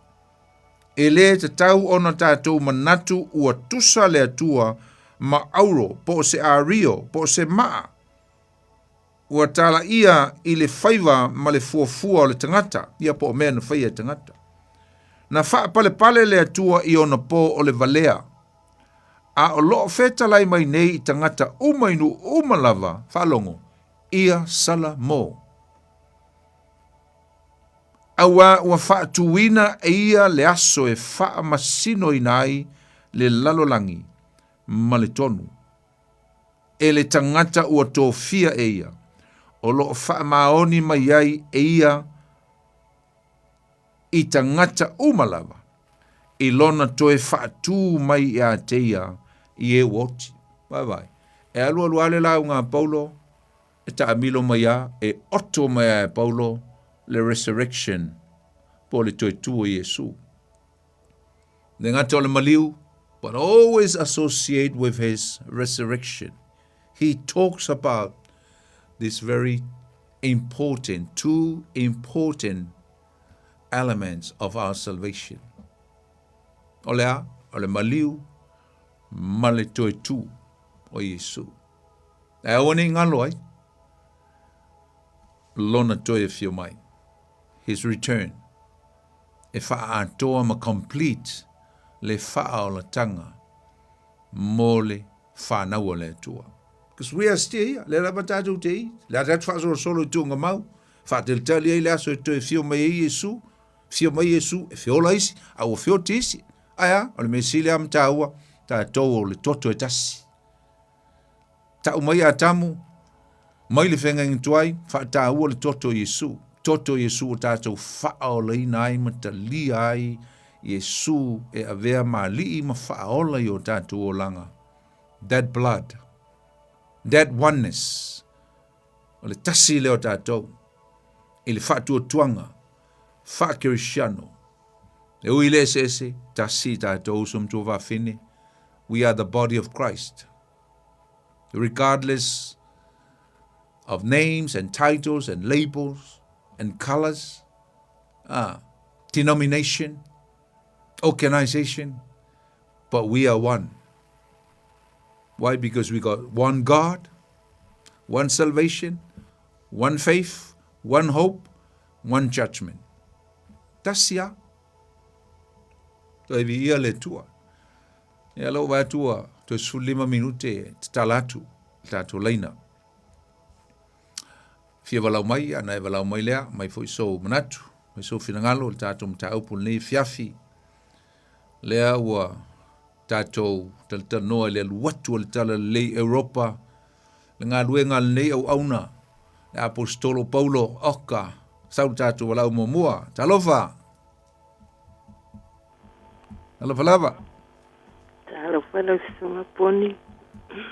E lē tatau ona tatou manatu ua tusa le Atua ma auro po o se ario po o se maa. Ua talaia i le faiva ma le fuafua o le tagata, ia po o mea na faia e tagata. Na faapalepale le Atua i ona po o le valea, a o lo o fetalai mai nei i tagata uma i nuu uma lava, faalogo, ia Salamo. Auā ua faatuina e ia le aso e faamasinoina ai le lalolagi ma le tonu. E le tagata ua tofia e ia, o lo o faamaoni mai ai e ia i tagata uma lava, i lona toe faatū mai ia te ia i e ua oti. Vaavaai, e alualu lava le lauga a Paulo, e taamilo mai a, e oto mai a e Paulo le resurrection, po o le toe tū o Iesu. Le gata o le maliu, but always associate with his resurrection. He talks about this very important, two important elements of our salvation. O le a? O le maliu ma le toe tū o Iesu. E aua nei ngalo ai lona toe afio mai. His return. E faaatoa ma complete le faaolatanga mo le fanau a le Atua. Because we are still here. Lea lava tatou te i. Lea tatou faasolosolo i tuugamau. Faatalitali ai le aso e toe fio mai ai Iesu. Fio mai Iesu, e feola isi, a ua feoti isi. Ae a, o le mea sili lava ma taua, tatou o le toto e tasi. Tau mai Atamu, mai le feagaiga tuai, faataua le toto o Iesu. Toto o Iesu ua tatou faaolaina ai ma talia ai Iesu e avea ma Alii ma faaola i o tatou olaga. That blood, that oneness, o le tasi lea o tatou i le faatuatuaga faa-Kerisiano. E ui i le eseese, tasi tatou uso ma tuafafine. We are the body of Christ. Regardless of names and titles and labels and colors, denomination, organization, but we are one. Why? Because we got one God, one salvation, one faith, one hope, one judgment. Tasi a. Toe viia le Atua. Ia lou vae atu ua toe 15 minute e tatala atu le tatou laina. Fia valaau mai, ana e valaau mai lea, mai foi sou manatu, mai sou finagalo i le tatou mataupu i lenei afiafi. Lea ua tatou talatalanoa i le alu atu o le Talalelei i Europa, le galuega a lenei auauna, le Aposetolo Paulo, oka, sau le tatou valaau muamua. Talofa! Talofa lava. Talofa lau susuga Poni.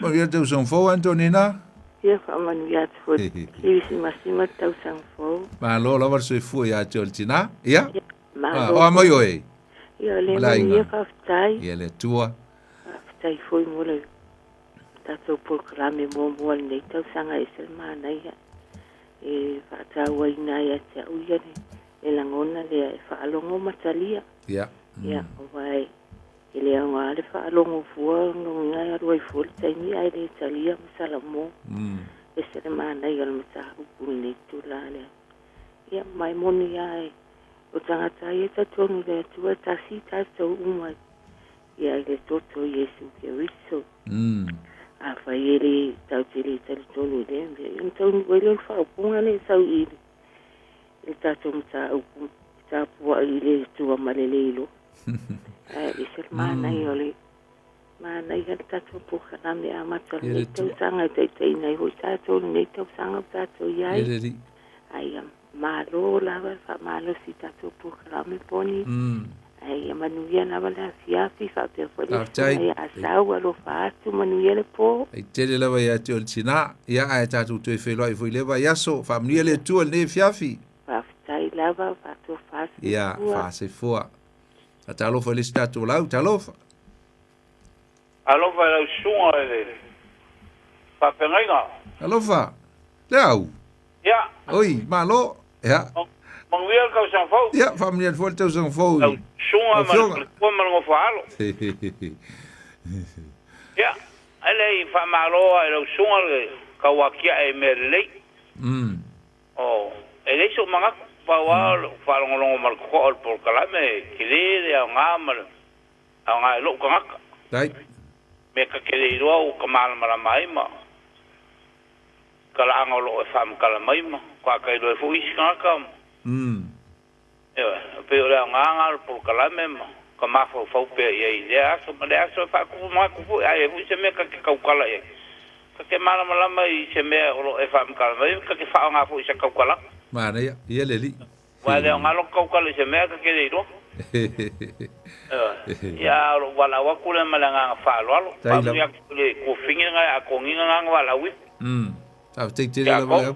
Manuia le tausaga fou Antonina. Ia faamanuia atu foi Kerisimasi ma le tausaga fou. Malo lava le soifua ia te oe le tina. Ia. Malo. O a mai oe. Ia o lea manuia faafetai. Ia le Atua. Faafetai foi mo le tatou polokalame muamua i lenei tausaga e ese le manaia e faatauaina ai ia te au ia le lagona lea e faalogo ma talia. Ia. Ia, aua e le aoga le faalogo fua lona uiga e alu ai fua le taimi ae le talia ma salamo. Ese le manaia o le mataupu i lenei itula lea. Ia, ma e moni lava o tagata ia e talitonu i le Atua e tasi tatou uma ia i le toto o Iesu Keriso. Afai e le tatou te le talitonu i lea mea, ia ona taunuu ai lea o le faaupuga lea e sau i le tatou mataupu tapuai i le Atua ma le le iloa. Ae ese le manaia o le manaia le tatou polokalame amata o lenei tausaga e taitaiina ai foi tatou i lenei tausaga ua tatou i ai. Ae ia malo lava le faamalosi i tatou polokalame Poni. Ae ia manuia lava le afiafi faapea foi le susuga ia Asau alofa atu manuia le po. Faafetai tele lava ia te oe le tina. Ia ae tatou toe feiloai foi i lea vaiaso. Faamanuia le Atua i lenei afiafi. Faafetai lava, faatofa soifua. Ia, faasoifua. Talofa i le isi tatou lau, talofa. Alofa i lau susuga i le faafeagaiga. Alofa, le au. Ia. Oi, malo. Ia. Manuia le tausaga fou. Ia, faamanuia atu foi le tausaga fou. Lau susuga ma le faletua ma le nofoaalo. Ia, e leai, faamalo lava i lau susuga le tauatiae i mea lelei. Oh, e leai sou manatu, pau lava o lou faalogologo ma le totoa o le polokalame, e tele le aoga ma le aoga i lou tagata. Tai. Mea ta te le iloa ua ta malamalama ai ma talaaga o lo o e faamatala mai ma faatoa ta iloa ai foi isi tagata. Ioe, e pei o le aoga lena o le polokalame ma ta mafaufau pea i ai i lea aso ma lea aso e faatupu manatu foi, a i ai foi se mea ta te tautala i ai, ta te malamalama i se mea o lo o e faamatala mai ai, ta te faaaoga foi i se tautalaga. Manaia, ia le alii. Aua e le aoga lou tautala i se mea ta te le iloa. Ioe, ia a o lou valaau atu lea ma le agaga faaaloalo. Faamanuia atu i le tuafafine lena e atoagiga lena na valaau ifo. Faafetai tele lava Leau.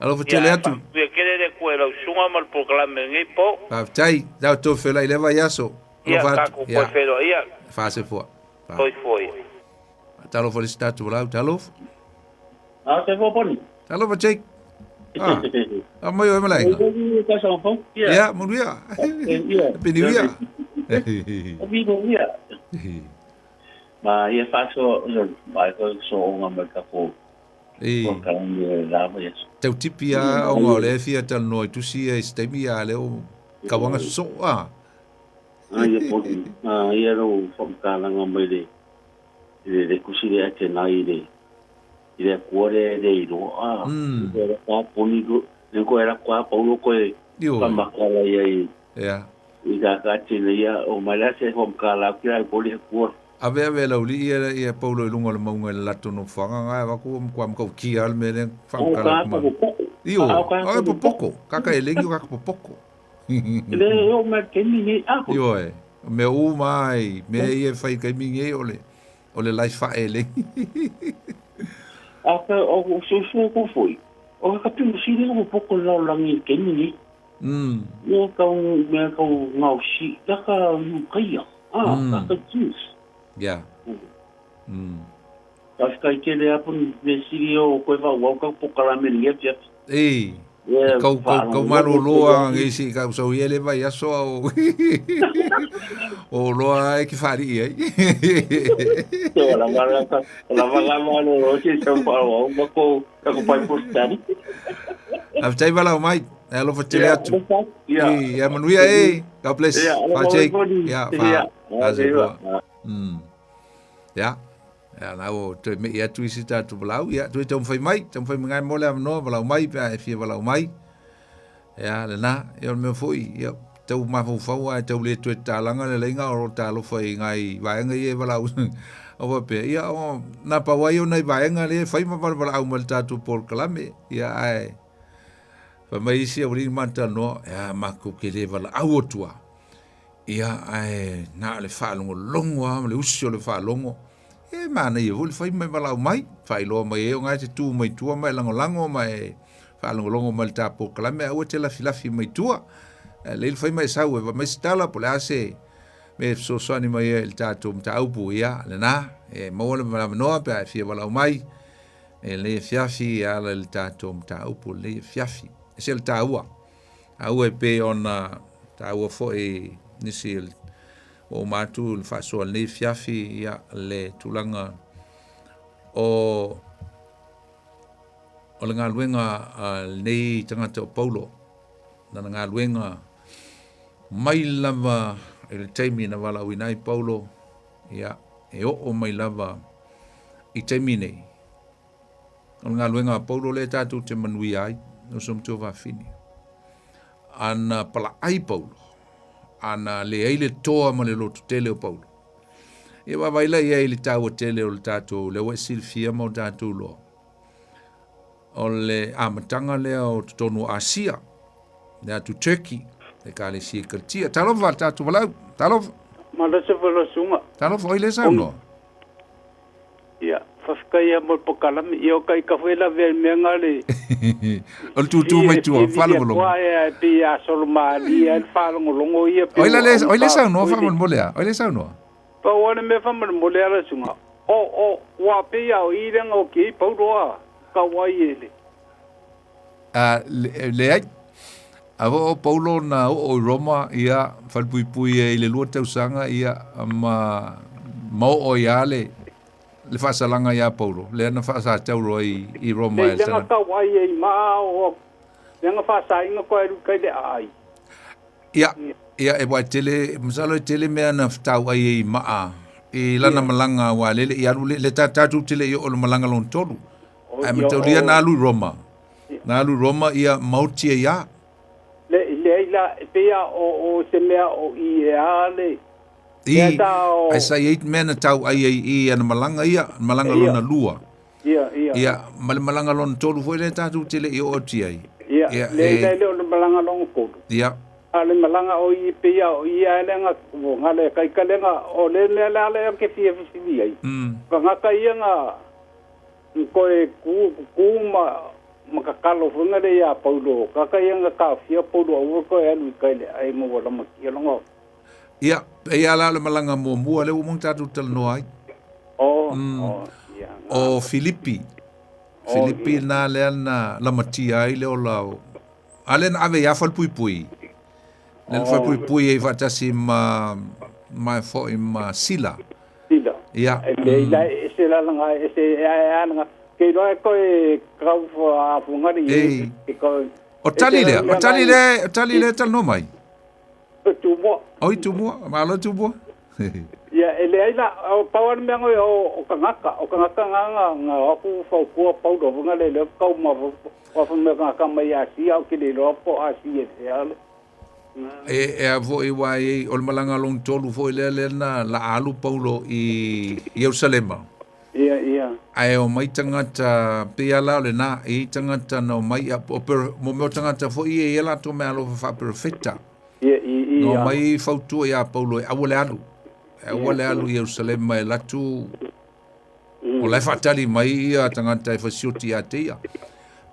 Alofa tele atu. Ia tele le Atua i lau susuga ma le polokalame i lenei po. Faafetai. Tatou feiloai i lea vaiaso. Ia, tatou toe feiloai ia. Faasefoa. Soifua ia. Talofa i le isi tatou valaau. Talofa. Ah, soifua Poni. Talofa Jake. Ah, ah mai oe malaega. Ia, manuia. Happy New Year. Happy New Year. Ma ia faasoa, ma e soonga mai takou Ei. Tau tipi a ona o lea e fia talanoa i tusi ia i se taimi a lea o kauaga sosoo a. A ia poni, a ia lou faamatalaga mai le le le tusi lea e te nai i le i le Atua lea e le iloa a. Koe la ka poni ko le koe la ka paulo koe faamatala ia i i ka ka tele ia o mai la se faamatala ki la ko le Atua. Ave ave e Laulii ia ia Paulo i luga o le mauga i le latou nofoaga nga e avatu ua matua matautia lava le mea lea faamatala atu ma Ioe, o e popoko, kaka e lengi o kaka popoko. Le o mai taimi nei a. Ioe, o mea uma lava i mea ia e fai i taimi nei o le o le life fae e lengi. A ka o susu ko foi. O ka pinu sili o popoko le lalolagi i le taimi nei. Mea kau mea kau ngao si ka ka yu kaia. Ah, ka ka juice. Yeah. Faafetai tele a puni me sili o koe fa wau ka pokalame ni afi afi. Ei. Yeah, Kau kau kau malolo a ngai si kau sau ia le vai aso o. O loa e ki whaari ai. So la mala ka la mala malo ro si sau fa wau ma ko ka ko pai postari. Aftai valaau mai. E alofa tele atu. Ia. Ia manuia e. God bless. Ia, Fa Jake. Ia, fa. Fa se poa. Ia. Ia, na o toe mei atu isi tātou valaau. Ia, toe taumafai mai. Taumafai mai ngai mo le avanoa, valaau mai pe a e fia valaau mai. Ia, lena. Ia, o le mea foi, ia, tau mafaufau a e tau le toe tatalaga le laina o lo talofa i ngai vaega ia e valaau. O faapea, ia, o, na pau ai o nai vaega lea e fai ma valaau ma le tatou polokalame. Ia, ae, Fai mai isi aualii ma talanoa, ia matou te le valaau atu lava. Ia ae na o le faalogologo lava ma le usi o le faalogo. E manaia foi le fai ma e valaau mai, faailoa mai ai o na e te tu mai tua ma e lagolago ma e faalogologo mai i le ta polokalame, aua e te lafilafi mai tua. Ae lelei le fai ma e sau e vaai mai se tala po o le a se mea e fesoasoani mai ai i le tatou mataupu. Ia, lena, e maua le avanoa pe a e fia valaau mai. E lenei afiafi e ala i le tatou mataupu lenei afiafi. E se le taua. Taua e pei ona taua foi nisi ua uma atu le faasoa lenei afiafi ia le tulaga o o le galuega a lenei tagata o Paulo. Lana galuega mai lava i le taimi na valaauina ai Paulo Ia, e oo mai lava i taimi nei, o le galuega a Paulo lea tatou te manuia ai, uso matua fafine. Ana palaai Paulo, ana leai le toa ma le loto tele o Paulo. Ia vaavaai la i ai i le taua tele o le tatou, lea ua e silafia ma o tatou iloa. O le amataga lea o totonu o Asia, le atu Turkey, le Ekalesia i Kalitia. Talofa tatou valaau, talofa. Malosi foi lau susuga. Talofa, oi lea saunoa. Ia, faafetai lava mo le polokalame. Ia, o ka ika foi lavea i le mea na le... o le tūtū mai tua, faalogologo. E pei a solomalie ai le faalogologo ia. Oi la le, oi le saunoa faamolemole a, oi le saunoa. Pau lava le mea faamolemole a lau susuga, o, o, ua pei a o i le gaoki ai Paulo a. Kauai e le. A, leai. A oo o Paulo na oo i Roma, ia, falepuipui ai i le lua tausaga, ia, ma, ma oo ai lava le, le faasalaga iā Paulo, lea na faasatauro ai i Roma e le Le ilega tagata. tau ai e i maa o lega faasaina koe alu kai le aai. Ia, ia e ua e tele, masalo e tele mea na tau ai e i maa i lana malaga ua lele i alu le, le tatou tele i o le malaga lona tolu. O Ae ia mataulia na o alu i Roma. Na alu i Roma ia maoti ai a. Le le la e pei a o o se mea o i e a le I, lea sa o ae sa i ai mea na tau ai ai i ana malaga ia, malaga ia lona lua. ia ia Ia, ma le malaga lona tolu foi lea tatou te le i oo atu i ai. Ia Ia, le e, le le o le malaga lona tolu. ia, A le malaga o i pei a o i a le nga o nga le kai ka le nga o le mea le ale ke fia fesili ai. Tagata ia nga koe ku ku ma ma kakalo foi le ia Paulo. Kaka ia nga kaofia Paulo aua koe alu i kai le ai mo wala makia longo. Ia, e ia la o le malaga muamua lea ua uma ona tatou talanoa ai. O, o, ia, nga. O Filipi. O, Filipi ia. na lea na lamatia ai le ola o... A lea na ave ia falepuipui. Lea na falepuipui ai faatasi ma... ma foi ma Sila. Sila. Ia. E le ila e se la langa e se e a langa. Ke iloa e koe kau a fungari Ei. e e koe. O tali lea, o tali lea, o tali lea talanoa mai. O Tumua. Oi Tumua, malo Tumua. Ia, e leai la, o pau ale mea ngoi o, o kangaka, o kangaka nga nga nga aku faukua Paulo funga le le kau ma wa fu me kangaka mai Asia o ke le loa po Asia e ale. E, e a foi wa e o le malaga lona tolu foi lea lea na la alu Paulo i Ierusalema. Ia, ia. Ae o mai tagata pei lava la o lena, e i ai tagata na omai a, o per, mo mea o tagata foi ia e i ai latou meaalofa faaperofeta. Ia, i, Na ia. omai fautua iā Paulo e aua le alu, e aua le alu i Ierusalema e alu atu, o la e faatali mai ia tagata e fasioti ia te ia.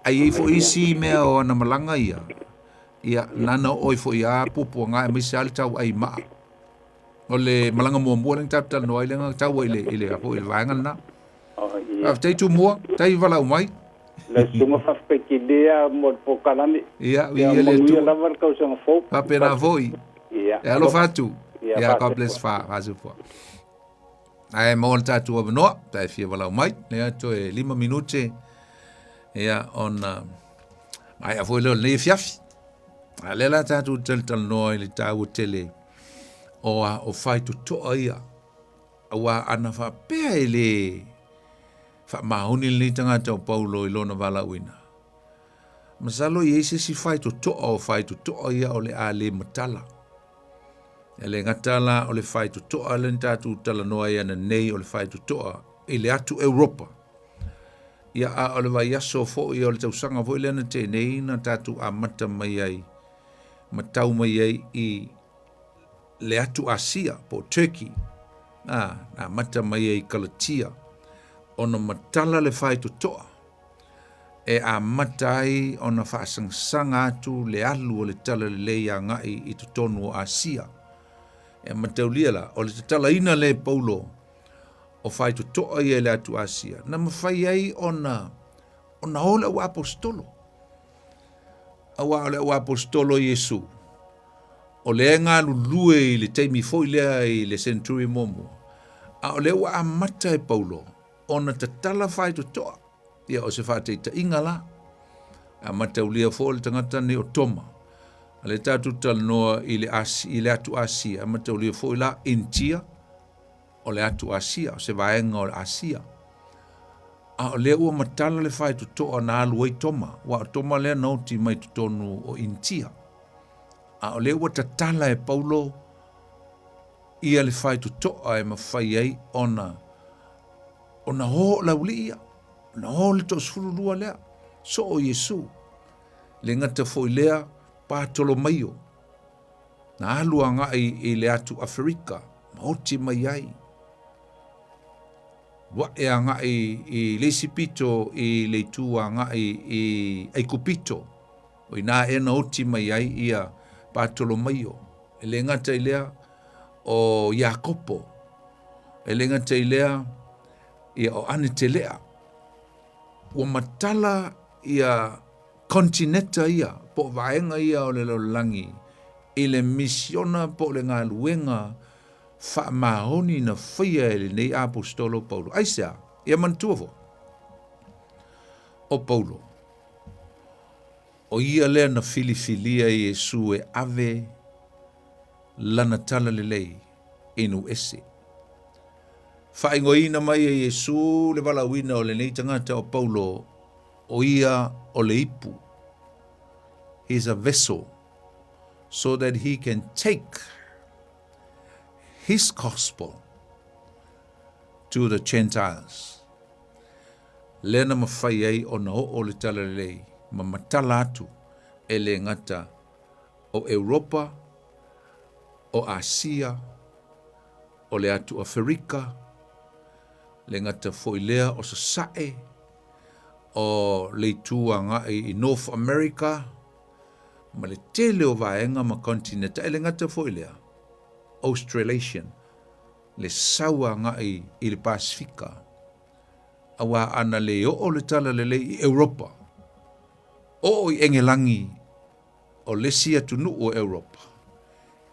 Ae i ai foi isi mea o ana malaga ia, ia, nana oo ai foi lava puapuaga aemaise lava le tauai maa. O le malaga muamua lea na tatou talanoa ai lea na tau ai i le, i le, i le vaega lena. Faafetai Tumua, tai valaau mai. Le susuga faafetai tele a mo le polokalame. Ia, Ia viia le manuia Atua. lava le tausaga fou. Faapena foi. Ia, E alofa atu. Ia, Ia, God bless fa, fasoifua. Ae maua le tatou avanoa, pe a e fia valaau mai. Lea toe 5 minute, ia, ona maea foi lea o lenei afiafi. A lea la tatou talatalanoa i le taua tele o a o faitotoa ia. Aua ana faapea e le faamaoni lenei tagata o Paulo i lona valaauina. Masalo e i ai se isi faitotoa o faitotoa ia o le a le matala. E le gata la o le faitotoa lea na tatou talanoa ai ananei o le faitotoa i le atu Europa. Ia a o le vaiaso foi o le tausaga foi lea na tea nei na tatou amata mai ai ma tau mai ai i le atu Asia po o Turkey, a, na amata mai ai i Kalatia ona matala le faitotoa e amata ai ona faasangasaga atu le alu o le talalelei agai i totonu o Asia. E mataulia la, o le tatalaina lea e Paulo o faitotoa ia i le atu Asia, na mafai ai ona ona o le auaposetolo. Aua o le auaposetolo Iesu, o lea e galulue i le taimi foi lea i le century muamua, a o lea ua amata e Paulo ona tatala faitotoa. Ia, o se faataitaiga la, a mataulia foi le tagata nei o Toma, a lea tatou talanoa i le, Asi, i le atu Asia, a mataulia foi la Intia, o le atu Asia, o se vaega o le Asia. A o lea ua matala le faitotoa na alu ai Toma, aua o Toma lea na oti mai totonu o Initia. A o lea ua tatala e Paulo ia le faitotoa e mafai ai ona ona o le aualii ia, ona o le toasefululua lea, soo Iesu. Le gata foi lea, Patolomaio, na alu agai i le atu Aferika ma oti mai ai. Wa'e agai i le isi pito i le itu agai i Aikupito, o inā ea na oti mai ai ia Patolomaio. E le gata i lea, o Iakopo. E le gata i lea, ia o Anetelea. Ua matala ia kontineta ia, po o vaega ia o le lalolagi i le misiona po o le galuega faamaoni na faia e lenei aposetolo o Paulo. Aisea? Ia manatua foi, o Paulo, o ia lea na filifilia e Iesu e ave lana talalelei i nuu ese. Faaigoaina mai e Iesu le valaauina o lenei tagata o Paulo, o ia o le ipu. He is a vessel so that he can take his gospel to the Gentiles. Lea na mafai ai ona oo le talalelei ma matala atu e le gata o Europa, o Asia, o le atu Aferika, le gata foi lea o Sasae, o le itu agai i North America, ma le tele o vaega ma kontineta, e le gata foi lea, Australasian, le sau agai i le Pasefika, auā ana le oo le talalelei i Europa, oo i Engelangi, o le isi atunuu o Europa,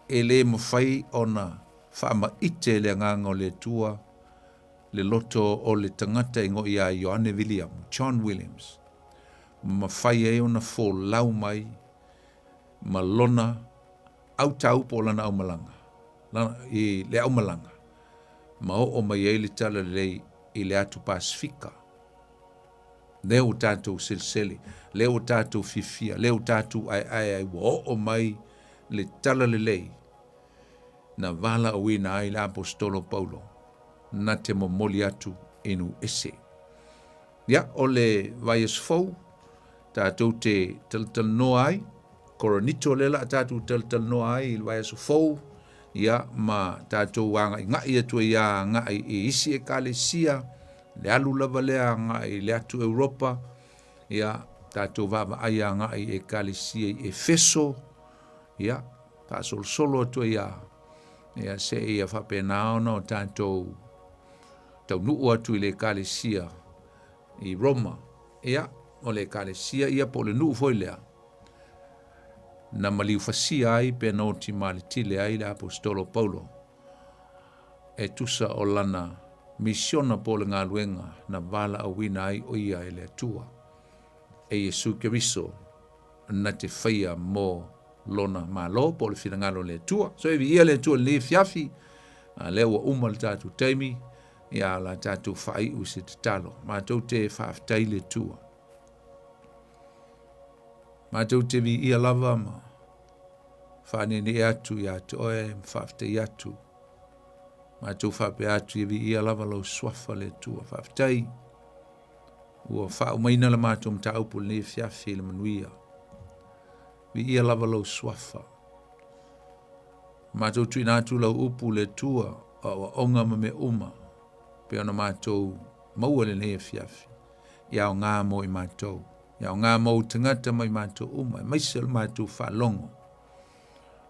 e le mafai ona faamaite e le Agaga o le Atua le loto o le tagata e igoa ia Ioane Viliamu, John Williams, ma mafai ai ona folau mai ma lona autau po o lana aumalaga, i le aumalaga, ma oo mai ai le talalelei i le atu Pasefika. Lea ua tatou selesele, lea ua tatou fiafia, lea ua tatou aeae ai, ua oo mai le talalelei na valaauina ai le aposetolo Paulo na te momoli atu i nuu ese. Ia, o le vaiaso fou, tatou te talatalanoa ai, Korinito lea la a tatou talatalanoa ai i le vaiaso fou, ia, ma tatou agaigai atu ai agai i isi ekalesia, le alu lava lea agai i le atu Europa, ia, tatou vaavaai agai i ekalesia i Efeso, ia, faasolosolo atu ai a, ia, seia faapena ona o tatou taunuu atu i le ekalesia i Roma. Ia, o le ekalesia ia po o le nuu foi lea, na maliufasia ai pe na oti maletile ai le aposetolo Paulo e tusa o lana misiona po o le galuega na valaauina ai o ia e le Atua e Iesu Keriso na te faia mo lona Malo po o le finagalo o le Atua. So e viia le Atua i lenei afiafi, a lea ua uma le tatou taimi, ia la tatou faaiu i se tatalo. Matou te faafetai i le Atua. Matou te viia lava ma faaneenee atu ia te oe ma faafetai atu. Matou faapea atu ia viia lava lau suafa le Atua. Faafetai ua faaumaina le matou mataupu i lenei afiafi i le manuia. Viia lava lou suafa. Matou tuuina atu lau upu le Atua o aoaoga ma mea uma pei ona matou maua i lenei afiafi. Ia aoga mo i matou. Ia aoga mo ou tagata ma i matou uma, aemaise o le matou faalogo.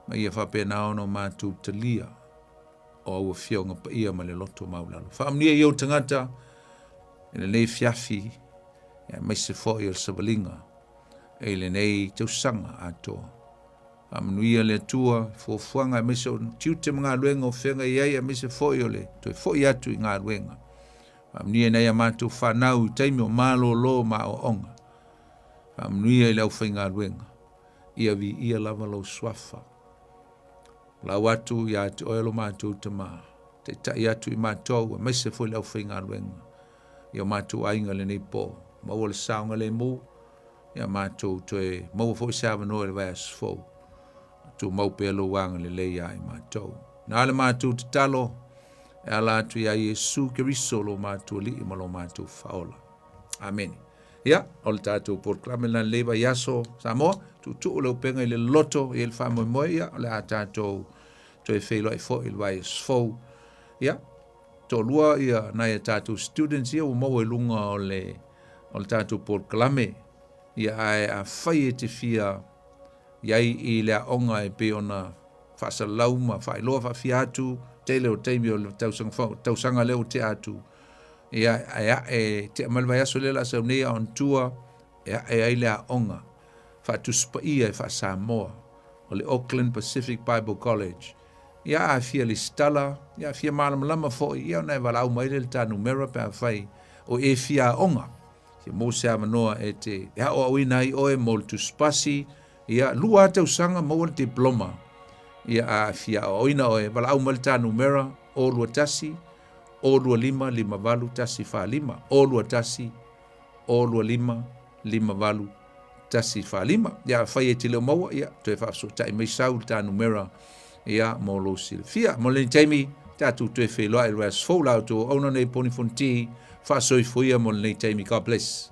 Ma ia faapena ona o matou talia o au afioga paia ma le loto maualalo. Faamanuia i ou tagata i lenei afiafi, aemaise foi o le savaliga i lenei tausaga atoa. Faamanuia le Atua i fuafuaga aemaise o tiute ma galuega o feagai ai aemaise foi o le toe foi atu i galuega. Faamanuia i nai a matou fanau i taimi o malōlō ma aoaoga. Faamanuia i le aufaigaluega. Ia viia lava lou suafa. Lau atu ia te oe lo matou Tama, taitai atu i matou aemaise foi le aufaigaluega i o matou aiga lenei po. Maua le saogalemu, ia matou toe maua foi se avanoa i le vaiaso fou. Tumau pea lou agalelei ia i matou. Na le matou tatalo e ala atu ia Iesu Keriso lo matou Alii ma lo matou Faaola. Amene. Ia, o le tatou polokalame lena lenei vaiaso Samoa, tuutuu le upega i le loloto i le faamoemoe, ia, o le a tatou toe feiloai foi i le vaiaso fou. Ia, toalua ia nai a tatou students ia ua maua i luga o le o le tatou polokalame. Ia, ae afai e te fia i ai i le aoga e pei ona faasalalau ma faailoa faafia atu tele o taimi o le tausaga fou, tausaga lea ua tea atu, ia, e ae tea mai le vaiaso lea o le a sau nei a on tua, e ae ai le aoga faatusi paia e faa-Samoa o le Auckland Pacific Bible College. Ia, a fia lesitala, ia, a fia malamalama foi, ia, ona e valaau mai lea i le ta numera pe afai O e fia aoga, fia maua se avanoa e te e aoaoina ai oe mo le tusipasi, ia, lua lava tausaga maua le diploma. Ia, a fia aoaoina oe, valaau mai le ta numera, 021 025 58 145, 021 025 58 145. Ia, afai e te le o maua, ia, toe faafesootai mai sau i le ta numera, ia, mo lou silafia. Mo lenei taimi, tatou toe feiloai i le vaiaso fou, la outou auauna nei Poni Fonoti, faasoifua ia mo lenei taimi. God bless.